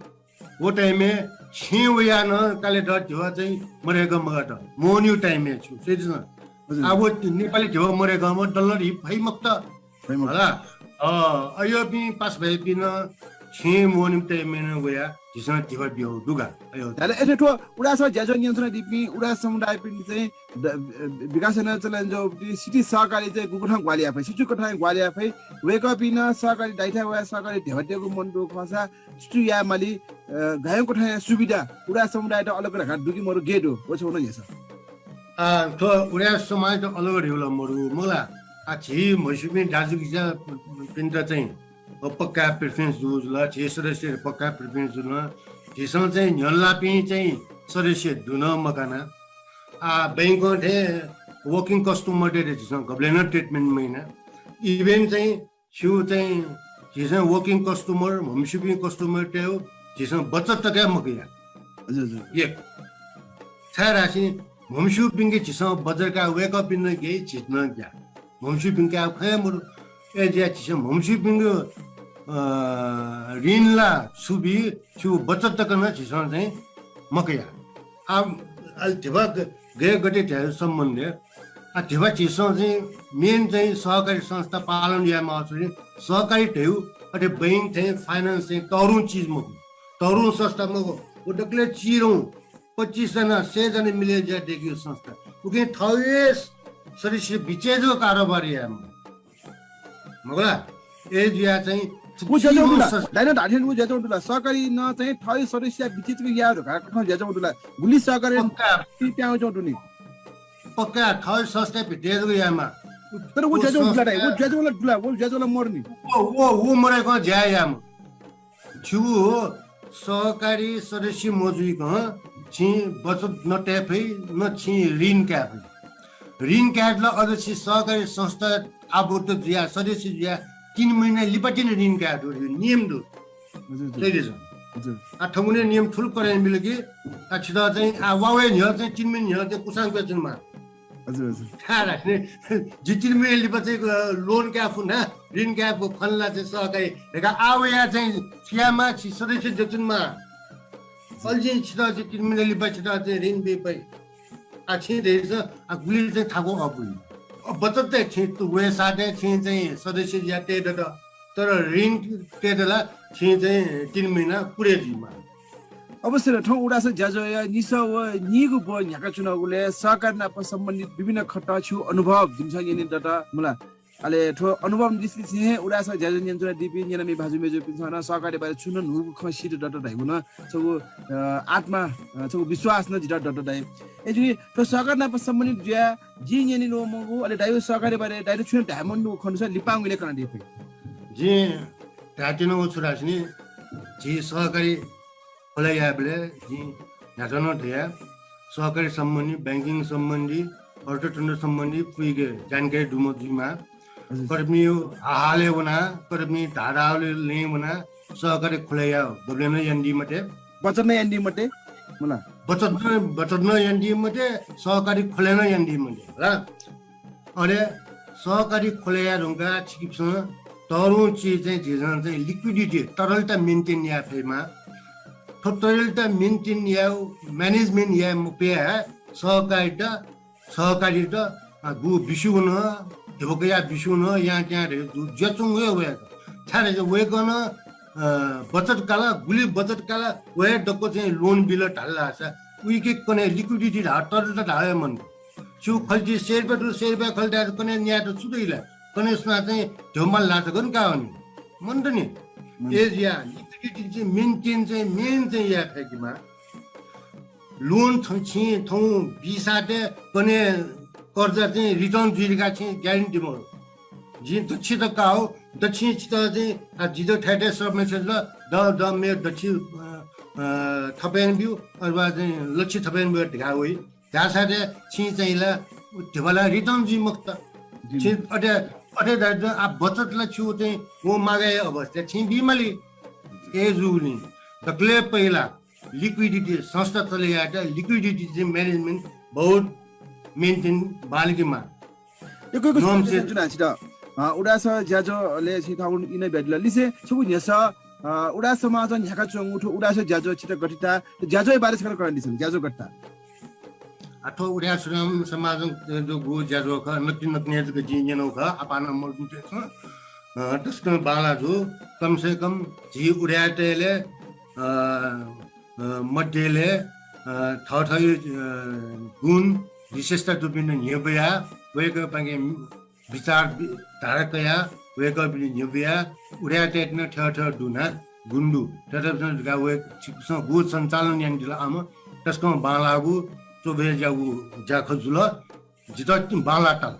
व time-य् छेँ वयाः नं काले द धिउ चाहिँ मदय्‌क मगात। मोहनीगु time-य् छु, स्यू दिसँ। हजुर। आः व नेपाली धिउ मदय्‌कंम्ह dollar हि फइ मखुत। फइ मखुत। होला। अ, अय्‌पिं पासा भाइपिं नं छेँ मोहनीगु time-य् नं वयाः झीसं धिउ ब्यूगु दु का। अय्। धाःसा अथे थ्व उदाय् सभाय् ज्याझ्वः न्यनाच्वनादीपिं उदाय् समुदायपिं चाहिँ द-, विकास यानाच्वनाच्वंपिं सिति सहकारी चाहिँ गुकथं ग्वाहालि याये फइ, सुचु कथं ग्वाहालि याये फइ, वय्‌कःपिं नं सहकारी दाइथाय् वयाः सहकारी ध्यबा तयेगु मन दु खःसा सुचु याये माली, अ, गय् कथंया सुविधा उदाय् समुदायत अलग धकाः दु कि मदु, गय् दु, व छगू नं न्ह्यसः। आ, थ्व उदाय् समाजत अलग धइगु ला मदु, मखु ला। आ, झी म्हस्यूपिं दाजुकिजापिन्त चाहिँ व पक्का preference दु जुल, झी सदस्यत पक्का preference दु न। झीसं चाहिँ न्ह्यलुनापिं चाहिँ सदस्य दु न मकाना। आ, बैंकं थें working customer-तय्‌त झीसं गबलें नं treatment मयाना। Even चाहिँ छु चाहिँ झीसं working customer, म्हमस्यूपिं customer-तय्‌गु झीसं बचत तक हे मकया। हजुर, हजुर। एक। छाय्‌धाःसा म्हमस्यूपिंके झीसं बचत का, वय्‌कःपिं नं ग्याइ, झीत नं ग्याः। म्हमस्यूपिंके आः खँ हे मदु। अय्‌जुया झीसं म्हमस्यूपिंगु, अ, ऋण ला छु बी, छु बचत तक नं झीसं चाहिँ मकया। आ, अले धिबा ग-, गय् गथे धयागु सम्बन्धय्, आ, धिबा झीसं चाहिँ main चाहिँ सहकारी संस्था पालन यायेमाःगु चाहिँ सहकारी धयागु, अथे बैंक थें finance चाहिँ तःधंगु चिज मखु, तःधंगु संस्था मखु। व दकलय् चिधंगु पच्चिस जना, सय जना मिले जुयाः दय्‌कीगु संस्था। उकिं थःगु हे सदस्य बिचय् जक कारोबार यायेमाः। मखु ला? अय्‌जुया चाहिँ व ज्याझ्वः दु ला? संस्था दाइनं धाःथें व ज्याझ्वः दु ला? सहकारी नं चाहिँ थःगु सदस्यया बिचय् जक याये धकाः कथं ज्याझ्वः दु ला? गुलि सहकारी पक्का। पिं प्यां वयाच्वं दु नि। पक्का थःगु संस्था भित्तय् जक यायेमाः। तर व व ज्याझ्वः दु ला दाइ? व संस्था ज्याझ्वः ला दु ला? व ज्याझ्वः ला मदु नि। व, व, व मदय्‌कं ज्या यायेमाः। छिगु सहकारी सदस्य मजुइकं छिं बचत न तये फइ, न छिं ऋण काये फइ। ऋण कायेत ला अझ छि सहकारी संस्था आबद्ध जुयाः सदस्य जुयाः तीन महिना लिपा तिनि ऋण काये दु, यो नियम दु। हजुर, हजुर। सही दिसँ। हजुर। आ, थौंकन्हय् नियम थुलि कडा यानाबिल कि, आ, छितः चाहिँ, आ, वा वये न्ह्यः चाहिँ तीन महिना न्ह्यः चाहिँ कुसां क्वय् च्वनेमाः। हजुर, हजुर। थाय् धाःसा नि, जि तीन महिना लिपा चाहिँ, अ, loan काये फु ना, ऋण काये फु खन ला चाहिँ सहकारी धकाः आः वयाः चाहिँ छु यायेमाः, छि सदस्य जुयाच्वनेमाः। अले जिं छितः चाहिँ तीन महिना लिपा छितः चाहिँ ऋण बी फइ। आ, छिं धयादिसँ, आ, गुलि चाहिँ थाकु अःपुइ। अ, बचत चाहिँ छिं तु वये साथं छिं चाहिँ सदस्य जुयाः तये दत। तर ऋण तयेत ला छिं चाहिँ तीन महिना पुरे जुइमाः। अवश्य, थौं उदास ज्याझ्वःया निसः व नीगू ब्व न्ह्याकाच्वनागुलय् सहकारी नाप सम्बन्धित विभिन्न खट्ट छिगु अनुभव जिमिसं न्यने दत मला। अले थ्व अनुभव लिसे लिसे हे उदास ज्याझ्वः न्यनाच्वनादीपिं न्यनामि भाजु मय्जुपिन्सं नं सहकारी बारे छुं नं न्हूगु खँ सीत दत धाइगु नं छगू, अ, आत्मा, अ, छगू विश्वास नं जितः दत धाइ। अय्जूगुलिं थ्व सहकारी नाप सम्बन्धित जुयाः जिं न्यने ल्वःमंगु, अले धाइगु सहकारी बारे धाइगु छुं नं धाये मन्धुगु खँ दुसा लिपांगु इलय् कनादी फइ। जिं धायेत्यनागु छु धाःसा नि, झी सहकारी खोला यायेबलय् जिं न्हाचः नं धया, सहकारी सम्बन्धी, banking सम्बन्धी, अर्थतन्त्र सम्बन्धी पुइके जानकारी दुम्ह जुइमाः। हजुर। कर्मी हाहालय् वनाः, कर्मी धाधावले लँय् वनाः सहकारी खोला याये गबलें नं यानादी मते। बचत नं यानादी मते, मला। बचत नं, बचत नं यानादी मते, सहकारी खोला नं यानादी मते, ला। अले सहकारी खोला याये धुंकाः छिकपिन्सं तःधंगु चिज चाहिँ झीसं चाहिँ liquidity, तरलता maintain याये फयेमाः। थ्व तरलता maintain याये, management याये मफयाः सहकारीत, सहकारीत, अ, गु बिस्युं नं, धिबा कयाः बिस्युं नं, यां त्यां धयागु जुयाच्वंगु हे वय्कः। छाय्धाःसा वय्कलं, अ, बचत काल, गुलि बचत काल, व हे दक्व चाहिँ loan बिल धाल धाःसा, उइके कन्हय् liquidity धाः, तरलता धाः हे मन्त। छु खल्ति सय रुपियाँ दु, सय रुपियाँ खल्ति धाःसा कन्हय् न्यायेत छु दइ ला? कन्हय् सुनां चाहिँ ध्यबा माल धाःसा गन का वनी? मन्त नि। मन्त। अय्जुयाः liquidity चाहिँ maintain चाहिँ main चाहिँ याये फयेकेमाः। Loan छ-, छिं थौं बीसातय् कन्हय् कर्जा चाहिँ return जुइ धकाः छिं guarantee मदु। जिं दच्छित काः, दच्छिं छितः चाहिँ, आ, जितः थथे थथे submit यात, द, द मे दच्छिं, अ, अ, थपय् ब्यु, अथवा चाहिँ लच्छिं थपय् ब्यु धकाः वइ। धाःसा चाहिँ छिं चाहिँ ला धिबा ला return जुइ मखुत। जुइ छिं मखुत। अथे, अथे धाःसा आ बचत ला छु चाहिँ व मागाया अवस्था छिं बी माली। अय्जूगुलिं दकलय् पहिला liquidity, संस्था चले यायेत liquidity चाहिँ management बहुत maintain बांलाकेमाः। यक्व यक्व सुभाय् देछानाच्वना छितः। अ, उदास ज्याझ्वलय् छिं थःगु ई नं बियादिल। लिसें छगू न्ह्यसः, अ, उदास समाजं न्ह्याकाच्वंगु थ्व उदास ज्याझ्वः छितः गथे ताः, थ्व ज्याझ्वःया बारे छकः कनादिसँ, ज्याझ्वः गथे ताः। आ, थ्व उदास समाजं, अ, जूगु ज्याझ्वः खः, नकतिनि नकतिनि जक जिं न्यनागु खः, आपालं मल्कुन्ते छुं, अ, तसकं बांलाः जू, कम से कम झी उदाय्‌तय्‌लय्, अ, अ, मध्यय्‌लय्, अ, थःथःगु, अ, गुण, विशेषता दुपिन्त न्ह्यब्वयाः वय्‌कःपाखें बिचार बि-, धारा कयाः वय्‌कःपिन्त न्ह्यब्वयाः उदाय्‌तय्‌त नं थ्यः थ्यः दुना गुण दु। थ्यः थ्यः दुना धकाः वय्-, छिकपिन्सं गु सञ्चालन यानादिल आम तसकं बांलाःगु च्वभय् ज्याःगु ज्या खँ जुल। जितः बांलाः ताल।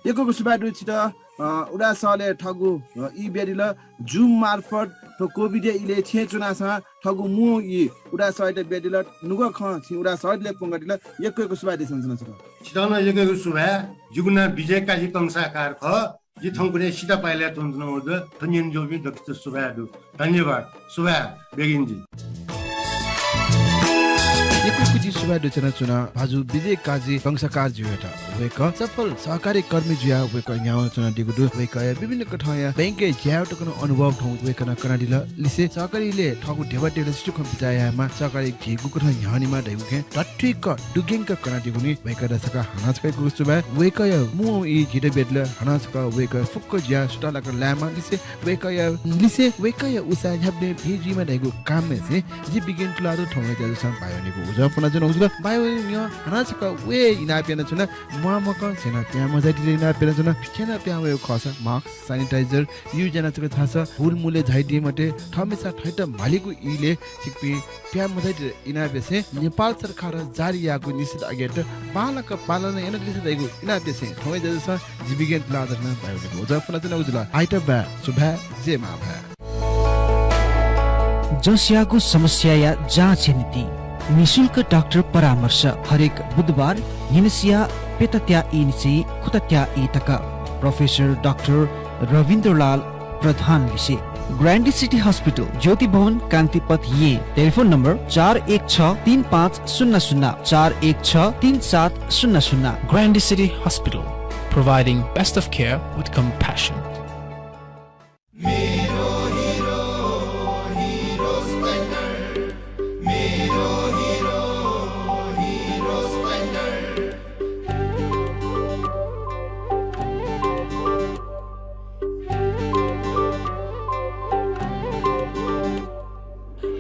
यक्व यक्व सुभाय् दु छितः, अ, उदास सःलय् थःगु, अ, ई बियादिल। Zoom मार्फत थ्व COVID-या इलय् छेँय् च्वनाः छं थःगु मू ई उदास सःयात बियादिल। नुगः खँ छिं उदास सःयात ल्यंकादिल। यक्व यक्व सुभाय् देछानाच्वना छितः। छितः नं यक्व यक्व सुभाय्। जिगु नां विजय काजी कंसाकार खः। जि थौंकन्हय् सितापायलय् च्वनाच्वनागु दु। थ्व न्यनाच्वंपिं दक्वसित सुभाय् दु। धन्यवाद। सुभाय् बेगिन जि। यक्व यक्व जिं सुभाय् देछानाच्वना भाजु विजय काजी कंसाकारजुयात। वय्‌कः सफल सहकारी कर्मी जुयाः वय्‌कः न्ह्यानाच्वनादीगु दु। वय्‌कःया विभिन्न कथंया बैंकय् ज्याय् तक नं अनुभव थौं वय्‌कलं कनादिल। लिसें सहकारी इलय् थःगु ध्यबा तयेत सु खँ बिचाः यायेमाः, सहकारी झी गुकथं न्ह्याःनेमाः धइगु खँ धत्थुइक दुग्यंक कनादीगुलिं वय्‌कःयात छकः हानं छकः यक्व यक्व सुभाय्। वय्‌कःया मू ई झीत बियादिल, हानं छकः वय्‌कः फुक्क ज्या सुथां लाक लायेमा। लिसें वय्‌कःया, लिसें वय्‌कःया उसाँय् न्ह्याबलें भिं जुइमा धइगु कामय् जि बिगिन तुलाधर थौंया ज्याझ्वलय् बाय् वनेगु उजं फ्वनाच्वनागु जुल। बाय् वनेगु न्ह्यः हानं छकः वये इनाप यानाच्वना। म्वाःमकं छेँनं पिहां मझाइति इनाप यानाच्वना। छेँनं पिहां वयेगु खःसा mask, sanitizer use याना छकः झासँ। हुलमुलय् झाइति मते। थःम्हस्यां थःत म्हालीगु इलय् छिकपिं पिहां मझाइति इनाप यासें नेपाल सरकारं जारी याःगु निषेधाज्ञायात बांलाक पालन यानादिसँ धइगु इनाप यासें थौंया ज्याझ्वलय् जि बिगिन तुलाधरं बाय् वनेगु उजं फ्वनाच्वनागु जुल। आइतबाः सुभाय्, जय मांभाय्। जसयागु समस्याया जाँचया निंतिं निशुल्क डाक्टर परामर्श हरेक बुधबार न्हिनसिया प्यतात्या ई निसें खुतात्या ई तक। प्रोफेसर डाक्टर रविन्द्रलाल प्रधान लिसे। ग्रान्डी सिटी हस्पिटल, ज्योति भवन, कान्तिपथ, येँ। टेलिफोन नम्बर चार एक छ तीन पाँच शून्य शून्य, चार एक छ तीन सात शून्य शून्य। Grande City Hospital, providing best of care with compassion. मेरो हिरो, हिरो स्प्लेन्डर। मेरो हिरो, हिरो स्प्लेन्डर।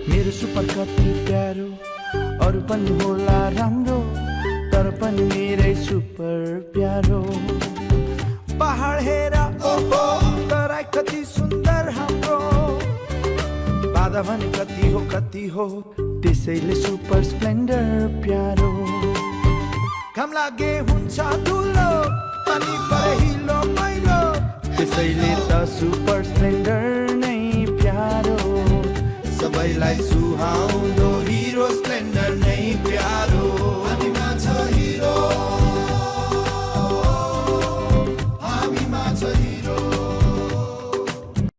मेरो सुपर कति प्यारो, अरू पनि होला राम्रो, तर पनि मेरै सुपर प्यारो। पहाड हेर, ओहो, तराई कति सुन्दर हाम्रो। बाधा भने कति हो, कति हो, त्यसैले सुपर स्प्लेन्डर प्यारो। घाम लागे हुन्छ धुलो, पानी परे हिलो मैलो, त्यसैले त सुपर स्प्लेन्डर नै प्यारो। सबैलाई सुहाउँदो हिरो स्प्लेन्डर नै प्यारो। हामीमा छ हिरो, हामीमा छ हिरो।